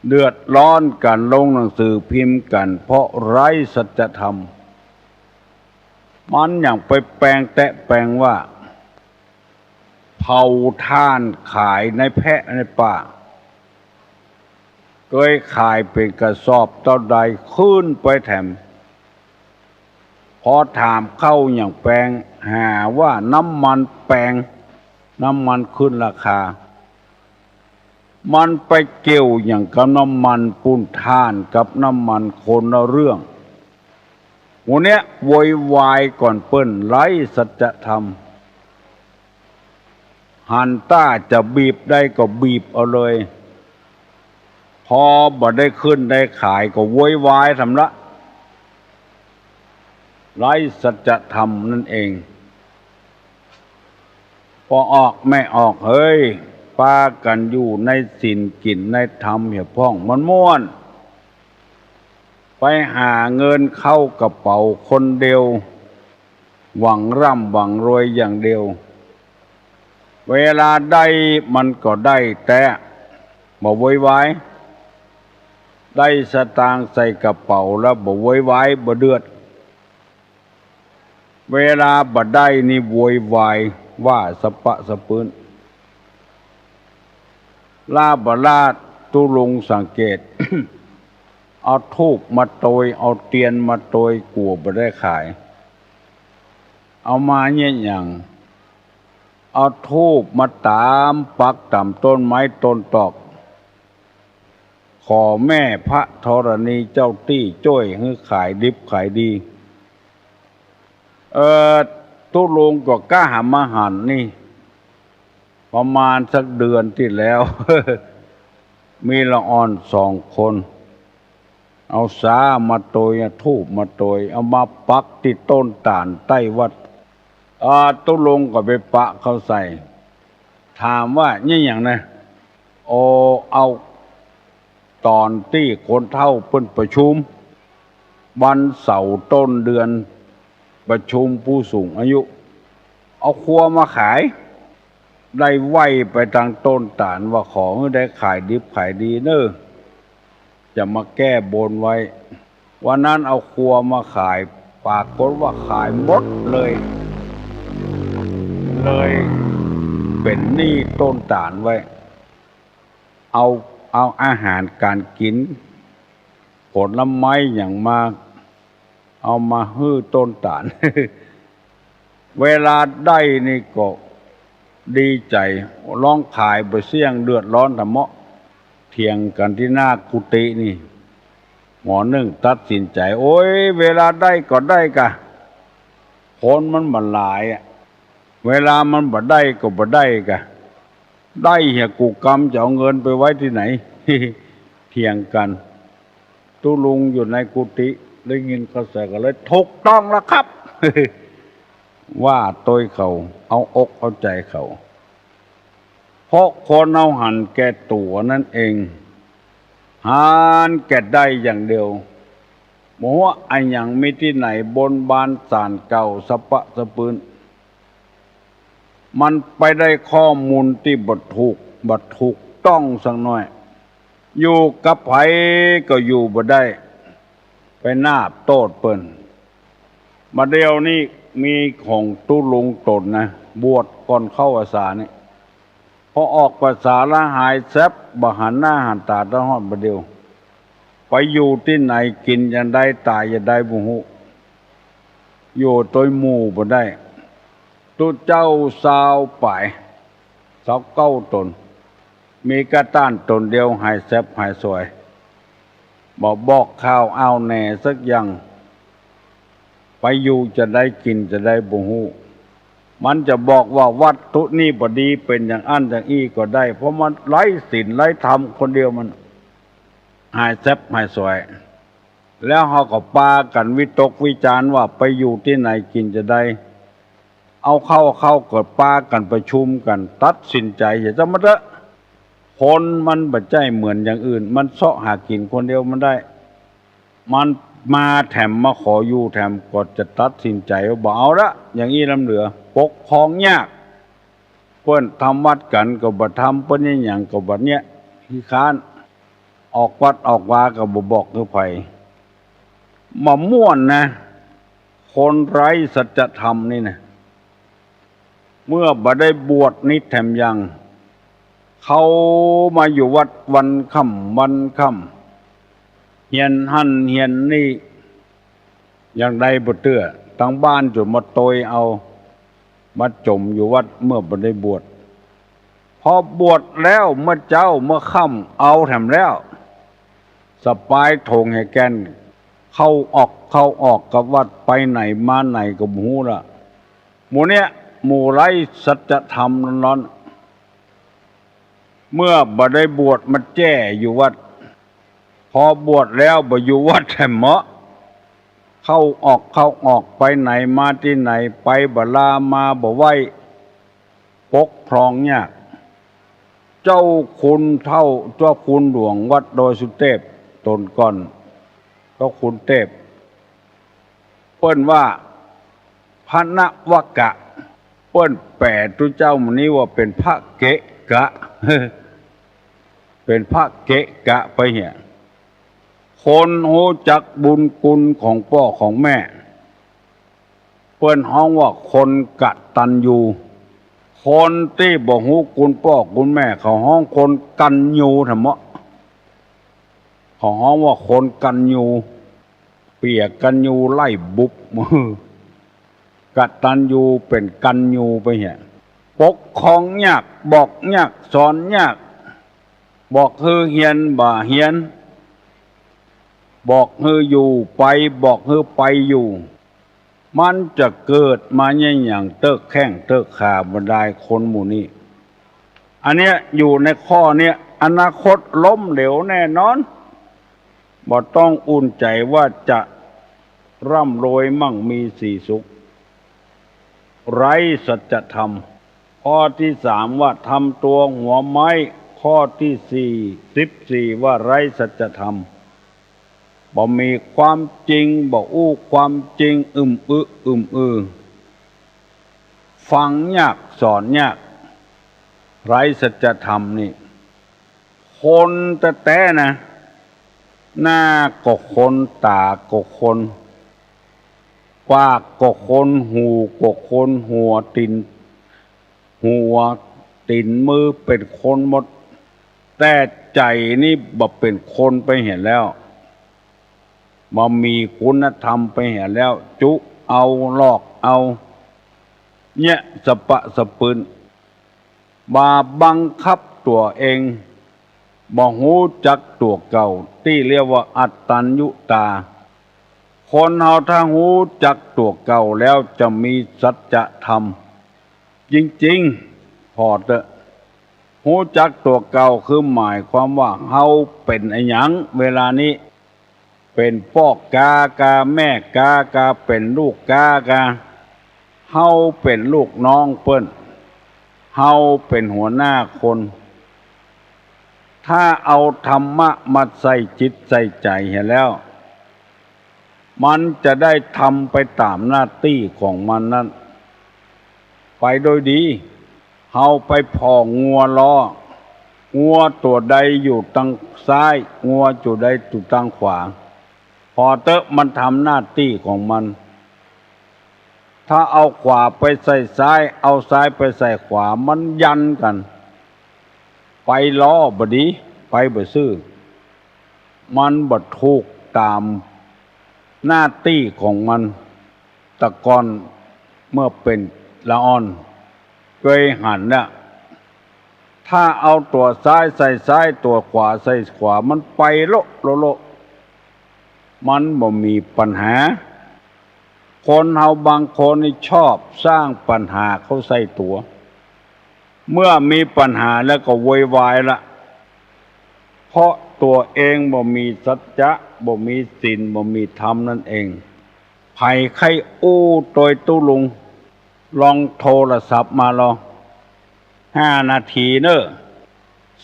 เดือดร้อนกั๋นลงหนังสือพิมพ์กั๋น เพราะไร้สัจธรรม มันหยังไปแปงแต๊แปงว่า เผาถ่านขายในแพะในป่า เกยขายเป๋นกระสอบเต้าใดขึ้นไปแถม ปอถามเข้าหยังแปง หาว่าน้ำมันแปง น้ำมันขึ้นราคา มันไปเกี่ยวหยังกับน้ำมันปู๊น ถ่านกับน้ำมันคนละเรื่อง หมู่เนี้ยโวยวายก่อนเปิ้น ไร้สัจธรรม หันต้าจะบีบได้ก็บีบเอาเลย ปอบ่ได้ขึ้นได้ขายก็โวยวายแถมละ ไร้สัจธรรมนั่นเอง ปอออกแม่ออกเฮ้ย ปากั๋นอยู่ในศีลกิ๋นในธรรมเหียพ่องมันม่วน ไปหาเงินเข้ากระเป๋าคนเดียว หวังร่ำหวังรวยอย่างเดียว เวลาได้มันก็ได้แต๊ บ่โวยวาย ได้สตางค์ใส่กระเป๋าแล้วบ่โวยวาย บ่เดือด เวลาบ่ได้นี่โวยวาย ว่าสะปะสะปื้น ล้าบ่ล้า ตุ๊ลุงสังเกต เอาธูปมาโตย เอาเตียนมาโตย กั๋วบ่ได้ขาย เอามาเยียะหยัง เอาธูปมาต๋ามปักต๋ามต้นไม้ต้นตอก ขอแม่พระธรณีเจ้าตี้จ้วยหื้อขายดิบขายดี เอ่อ ตุ๊ลุงก็กล้าหาญมาหันนี่ ประมาณสักเดือนตี้แล้ว มีละอ่อนสองคน เอาสามาโตย เอาธูปมาโตย เอามาปักตี้ต้นต๋าลใต้วัด อ่า ตุ๊ลุงก็ไปปะเข้าใส่ ถามว่า "เยียะหยังนะ" "โอ เอา ต๋อนตี้คนเฒ่าเปิ้นประชุม วันเสาร์ต้นเดือน ประชุมผู้สูงอายุ เอาครัวมาขาย" ได้ไหว้ไปตางต้นต๋าลว่า "ขอหื้อได้ขายดิบขายดีเน่อ จะมาแก้บนไว้" วันนั้นเอาครัวมาขาย ปรากฏว่าขายหมดเลย เลยเป๋นหนี้ต้นต๋าลไว้ เอา เอาอาหารก๋านกิ๋น ผลไม้หยังมา เอามาหื้อต้นต๋าล เวลาได้นี่ก็ดีใจ๋ ลองขายบ่เสี้ยง เดือดร้อนแต๊เมาะ เถียงกั๋นตี้หน้ากุฏินี่ หมอนึ่งตัดสินใจ๋ "โอ๊ย เวลาได้ก็ได้ก่ะ คนมันบ่หลายอะ เวลามันบ่ได้ก็บ่ได้ก่ะ ได้เหียกูกำ จะเอาเงินไปไว้ตี้ไหน" เถียงกั๋น ตุ๊ลุงอยู่ในกุฏิได้ยินเข้าใส่ก็เลย "ถูกต้องแล้วครับ" ว่าโตยเขา เอาอกเอาใจ๋เขา เพราะคนเฮาหันแก่ตั๋วนั่นเอง หันแก่ได้อย่างเดียว บ่ฮู้อะหยังมีตี้ไหน บนบานศาลเก่าสะปะสะปื้น มันไปได้ข้อมูลตี้บ่ถูก บ่ถูกต้องสักหน้อย อยู่กับใผก็อยู่บ่ได้ ไปนาบโต้ษเปิ้น บ่าเดี่ยวนี้มีของตุ๊ลุงต๋นนะ บวชก่อนเข้าพรรษานี่ พอออกพรรษาแล้วหายแซ็บ บ่หันหน้าหันต๋าตะฮอดบ่าเดี่ยว ไปอยู่ตี้ไหน กิ๋นจาใด ต๋ายจาใดบ่ฮู้ อยู่ตวยหมู่บ่ได้ ตุ๊เจ้าซาวป๋าย ซาวเก้าต๋น มีก้าต้านต๋นเดียว หายแซ็บหายสวย บ่บอกข่าวอ้าวแหน่สักอย่าง ไปอยู่จาใด กิ๋นจาใดบ่ฮู้ มันจะบอกว่าวัตถุนี้บ่ดี เป๋นอย่างอั้นอย่างอี้ก็ได้ เพราะมันไร้ศีลไร้ธรรมคนเดียว มันหายแซ็บหายสวย แล้วเฮาก็ปากั๋นวิตกวิจารณ์ว่าไปอยู่ตี้ไหน กิ๋นจาใด เอาเข้า เข้าก็ปากั๋นประชุมกั๋น ตัดสินใจ๋เหีย จะมาเต๊อะ คนมันบ่ใจ้เหมือนอย่างอื่น มันเซาะหากิ๋นคนเดียวมันได้ มันมาแถม มาขออยู่แถม ก็จะตัดสินใจ๋ว่าบ่เอาละ อย่างอี้ล้ำเหลือ ปกครองยาก เปิ้นทำวัดกั๋นก็บ่ทำ เปิ้นเยียะหยังก็บ่เยียะ ขี้ค้าน ออกวัดออกวาก็บ่บอกหื้อใผ บ่ม่วนนะ คนไร้สัจธรรมนี่นะ เมื่อบ่ได้บวชนี่แถมยัง เข้ามาอยู่วัดวันค่ำวันค่ำ เฮียนหั้นเฮียนนี่ อย่างใดบ่เตื้อ ตางบ้านจ๋นมาโตยเอา มาจ๋มอยู่วัดเมื่อบ่ได้บวช พอบวชแล้วเมื่อเจ๊าเมื่อค่ำเอาแถมแล้ว สะปายโถงแหแก่น เข้าออก เข้าออกกับวัด ไปไหนมาไหนก็บ่ฮู้ละ หมู่เนี้ย หมู่ไร้สัจธรรมล้วนๆ เมื่อบ่ได้บวชมาแจ้อยู่วัด พอบวชแล้วบ่อยู่วัดแถมเมาะ เข้าออก เข้าออก ไปไหนมาตี้ไหน ไปบ่ลา มาบ่ไหว้ ปกครองยาก เจ้าคุณเฒ่า เจ้าคุณหลวงวัดดอยสุเตพต๋นก่อน ต๊อกขุนเทพ เปิ้นว่าพระนวกะ เปิ้นแป๋ตุ๊เจ้าหมู่นี้ว่าเป๋นพระเกะกะ เป๋นพระเกะกะไปเหีย คนฮู้จักบุญคุณของป้อของแม่ เปิ้นฮ้องว่าคนกตัญญู คนตี้บ่ฮู้คุณป้อคุณแม่ เขาฮ้องคนกัณฑ์ยูธรรมะ เขาฮ้องว่าคนกัณฑ์ยู เปียกัณฑ์ยูไล่บุบ กตัญญูเป๋นกัณฑ์ยูไปเหีย ปกครองยาก บอกยาก สอนยาก บอกหื้อเฮียนบ่เฮียน บอกหื้ออยู่ไป บอกหื้อไปอยู่ มันจะเกิดมาเยียะหยังเต๊อะแข้งเต๊อะขา บรรดาคนหมู่นี้ อันเนี้ยอยู่ในข้อเนี้ย อนาคตล้มเหลวแน่นอน บ่ต้องอุ่นใจ๋ว่าจะร่ำรวยมั่งมีสีสุข ไร้สัจธรรม ข้อตี้สามว่าทำตัวหัวไม้ ข้อตี้สี่ สิบสี่ ว่าไร้สัจธรรม บ่มีความจริง บ่อู้ความจริง อึมอึอึมอือ ฟังยาก สอนยาก ไร้สัจธรรมนี่ คนแต๊ๆ นะ หน้าก็คน ต๋าก็คน ปากก็คน หูก็คน หัวตี๋น หัวตี๋นมือเป๋นคนหมด แต่ใจ๋นี่บ่เป๋นคนไปเหียแล้ว บ่มีคุณธรรมไปเหียแล้ว จุเอา หลอกเอา เยียะสะปะสะปืน บ่าบังคับตั๋วเอง บ่ฮู้จักตั๋วเก่า ตี้เรียกว่าอัตตัญญูตา คนเฮาถ้าฮู้จักตั๋วเก่าแล้วจะมีสัจธรรมจริงๆ ผ่อเต๊อะ ฮู้จักตั๋วเก่าคือหมายความว่าเฮาเป๋นอะหยังเวลานี้ เป๋นป้อกากา แม่กากา เป๋นลูกกากา เฮาเป๋นลูกน้องเปิ้น เฮาเป๋นหัวหน้าคน ถ้าเอาธรรมะมาใส่จิตใส่ใจ๋เหียแล้ว มันจะได้ทำไปต๋ามหน้าตี้ของมันนั้น ไปโดยดี เฮาไปผ่องัวลอ งัวตั๋วใดอยู่ตางซ้าย งัวตั๋วใดอยู่ตางขวา ผ่อเต๊อะ มันทำหน้าตี้ของมัน ถ้าเอาขวาไปใส่ซ้าย เอาซ้ายไปใส่ขวา มันยันกั๋น ไปลอบ่ดี ไปบ่ซื่อ มันบ่ถูกต๋ามหน้าตี้ของมัน แต่ก่อนเมื่อเป๋นละอ่อน เกยหันน่ะ ถ้าเอาตั๋วซ้ายใส่ซ้าย ตั๋วขวาใส่ขวา มันไปโละโละโละ มันบ่มีปัญหา คนเฮาบางคนนี่ชอบสร้างปัญหาเข้าใส่ตั๋ว เมื่อมีปัญหาแล้วก็โวยวายละ เพราะตั๋วเองบ่มีสัจจะ บ่มีศีล บ่มีธรรมนั่นเอง ใผใค่อู้ตวยตุ๊ลุง ลองโทรศัพท์มาลอง ห้านาทีเน่อ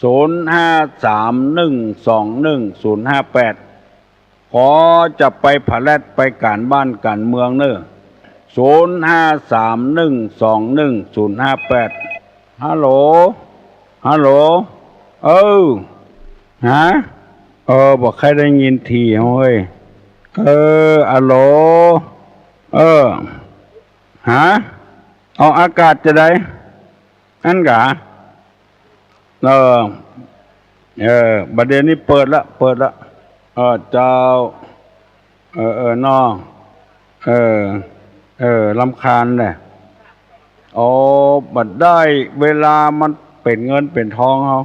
ศูนย์ห้าสามหนึ่งสองหนึ่งศูนย์ห้าแปด ขอจะไปผลัดไปก๋านบ้านก๋านเมืองเน่อ ศูนย์ห้าสามหนึ่งสองหนึ่งศูนย์ห้าแปด ฮัลโหล ฮัลโหล เออ ฮะ เออ บ่ใค่ได้ยินถี่เฮ้ย เออ ฮัลโหล เออ ฮะ ออกอากาศจาใด อั้นกา เออ เออ บ่าเดี่ยวนี้เปิดละ เปิดละ เออ เจ้า เออ เออ น้อง เออ เออ รำคาญแหละ อ๋อ บ่ได้ เวลามันเป๋นเงินเป๋นทองเฮา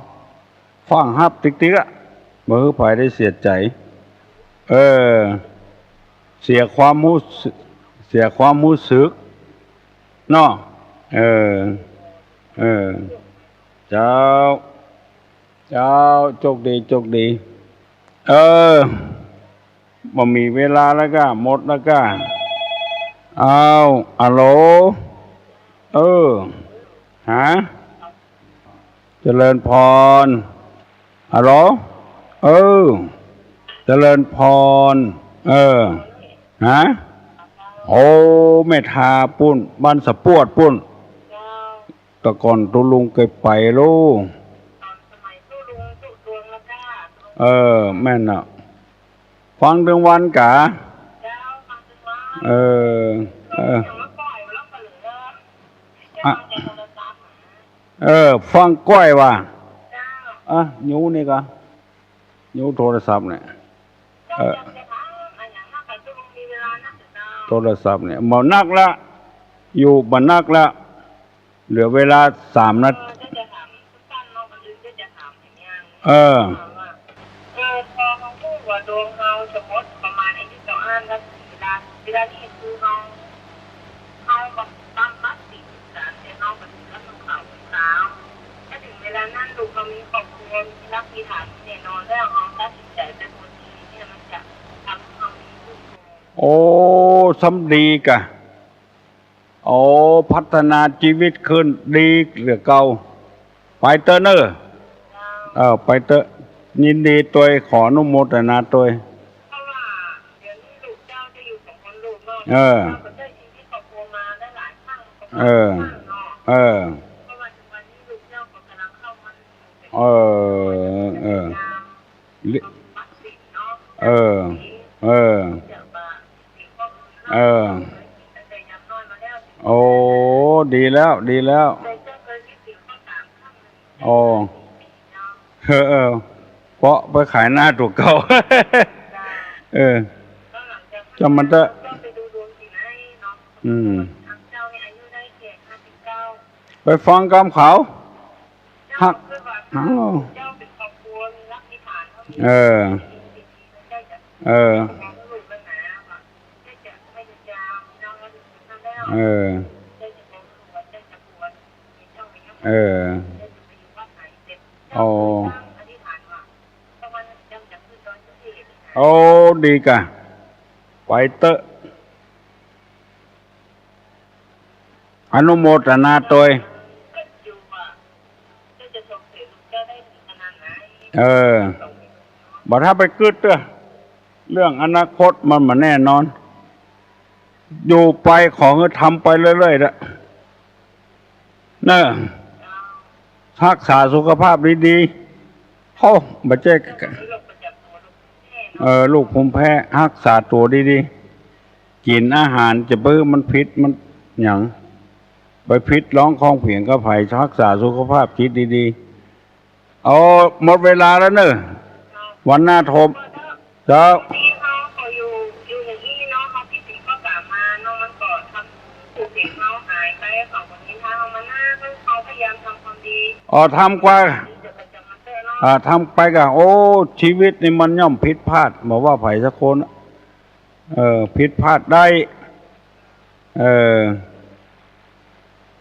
ฟั่งฮับติ๊กๆ อะ บ่หื้อใผได้เสียใจ๋ เออ เสียความฮู้สึก เสียความฮู้สึก เนาะ เออ เออ เจ้า เจ้า โจคดี โจคดี เออ บ่มีเวลาแล้วก้า หมดแล้วก้า อ้าว ฮัลโหล เออ ฮะ เจริญพร ฮัลโหล เออ เจริญพร เออ ฮะ โอ้ แม่ทาปุ้น บ้านสะปวดปุ้น แต่ก่อนตุ๊ลุงเกยไปลูก เออ แม่นน่ะ ฟังตึงวันกา เออ เออ อะ เออ ฟังก้อยว่า อ่ะ ยูนี่กา ยูโทรศัพท์เนี่ย เออ โทรศัพท์เนี่ย บ่นักละ อยู่บ่นักละ เหลือเวลาสามนาที เออ เออ พอเฮาฮู้ว่าดวงเฮาจะหมดประมาณอายุเจ้าอั้น แล้วเวลา เวลานี้คือเฮา เฮาบ่ตามมัดสิบสาม แต่เฮาบ่ถือกับลูกสาว ถ้าถึงเวลานั้นลูกเฮามีครอบครัว มีรักมีฐานแน่นอนแล้ว เฮาตัดสินใจไปบวชชีเนี่ย มันจะทำให้เฮามีลูก โอ้ ซ้ำดีกะ โอ้ พัฒนาชีวิตขึ้นดีเหลือเก่า ไปเต๊อะเน่อ เออ ไปเต๊อะ ยินดีตวย ขออนุโมทนาตวย เพราะว่าเดี๋ยวนี้ลูกเจ้าจะอยู่สองคนลูกเนาะ เออ เจ้าก็ใช้ชีวิตครอบครัวมาได้หลายครั้ง เออ เนาะ เออ เพราะว่าทุกวันนี้ลูกเจ้าก็กำลังเข้ามาอยู่ เออ เออ เออ เออ เออ โอ้ ดีแล้ว ดีแล้ว โอ้ เออ เออ เปาะไปขายหน้าตั๋วเก่า เออ จ้างมันเต๊อะ อืม ไปฟังกำเขา ฮัก ฮัก เออ เออ เออ เออ โอ้ โอ้ ดีกะ ไปเต๊อะ อนุโมทนาตวย เออ บ่ถ้าไปกึ๊ดเตื้อ เรื่องอนาคตมันบ่แน่นอน อยู่ไปขอหื้อทำไปเรื่อยๆ เต๊อะ เน่อ ฮักษาสุขภาพดีๆ โอ้ บ่ใจ้ เออ โรคภูมิแพ้ ฮักษาตั๋วดีๆ กิ๋นอาหารจะไปหื้อมันผิดมันหยัง ไปผิดร้องของเผียงกับใผ ฮักษาสุขภาพจิตดีๆ เอา หมดเวลาแล้วเน่อ วันหน้าโทร เจ้า อ๋อ ทำกว่า อ่า ทำไปก่ะ โอ้ ชีวิตนี่มันย่อมผิดพลาด บ่ว่าใผสักคน เออ ผิดพลาดได้ เออ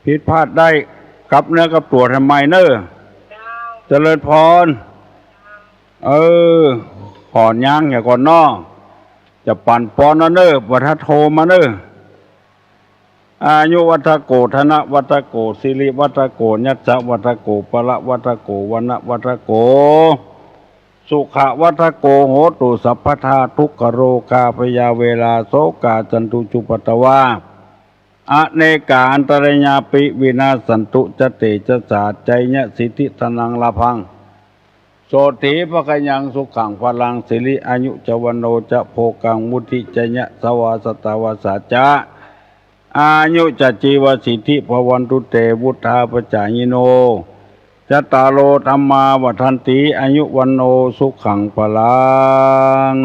ผิดพลาดได้ กลับเนื้อกลับตั๋วใหม่เน่อ เจ้า เจริญพร เจ้า เออ ขอย้างเหียก่อนเนาะ จะปั๋นปอนแล้วเน่อ บ่ถ้าโทรมาเน่อ อายุวัฒโก ธนวัฒโก สิริวัฒโก ยัสสะวัฒโก พละวัฒโก วรรณวัฒโก สุขวัฒโก โหตุ สัพพทา ทุกขโรคา พยาเวรา โสกา จันตุ จุปปะตะวา อเนกา อันตรายาปิ วินาสสันตุ จะเตจะสา จะยะสิทธิ ธนัง ลาภัง โสตถี ภะคะยัง สุขัง พลัง สิริ อายุ จะ วัณโณ จะ โภคัง วุฒิ จะ ยะสะวา สะตะวาสา จะ อายุ จะ จีวะสิทธิ ภะวันตุ เต วุฒาปะจายิโน จัตตาโร ธัมมา วัฑฒันติ อายุ วัณโณ สุขัง พลัง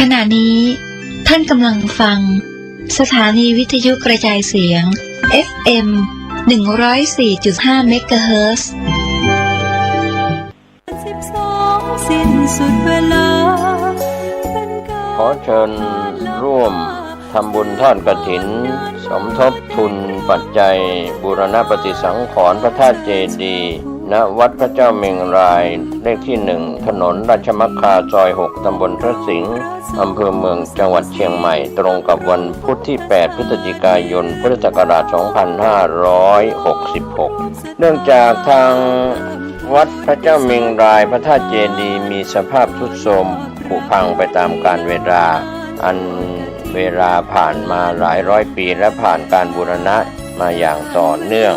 ขณะนี้ท่านกำลังฟังสถานีวิทยุกระจายเสียง เอฟเอ็ม หนึ่งร้อยสี่จุดห้า เมกะเฮิรตซ์ สิ้นสุดเวลา ขอเชิญร่วมทำบุญทอดกฐิน สมทบทุนปัจจัยบูรณปฏิสังขรณ์พระธาตุเจดีย์ ณ วัดพระเจ้าเมงราย เลขที่หนึ่ง ถนนราชมัคคา ซอยหก ตำบลพระสิงห์ อำเภอเมือง จังหวัดเชียงใหม่ ตรงกับวันพุธที่แปด พฤศจิกายน พุทธศักราช สองพันห้าร้อยหกสิบหก เนื่องจากทางวัดพระเจ้าเมงรายพระธาตุเจดีย์มีสภาพทรุดโทรมผุพังไปตามกาลเวลา อันเวลาผ่านมาหลายร้อยปี และผ่านการบูรณะมาอย่างต่อเนื่อง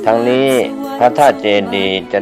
ทั้งนี้พระธาตุเจดีย์จะ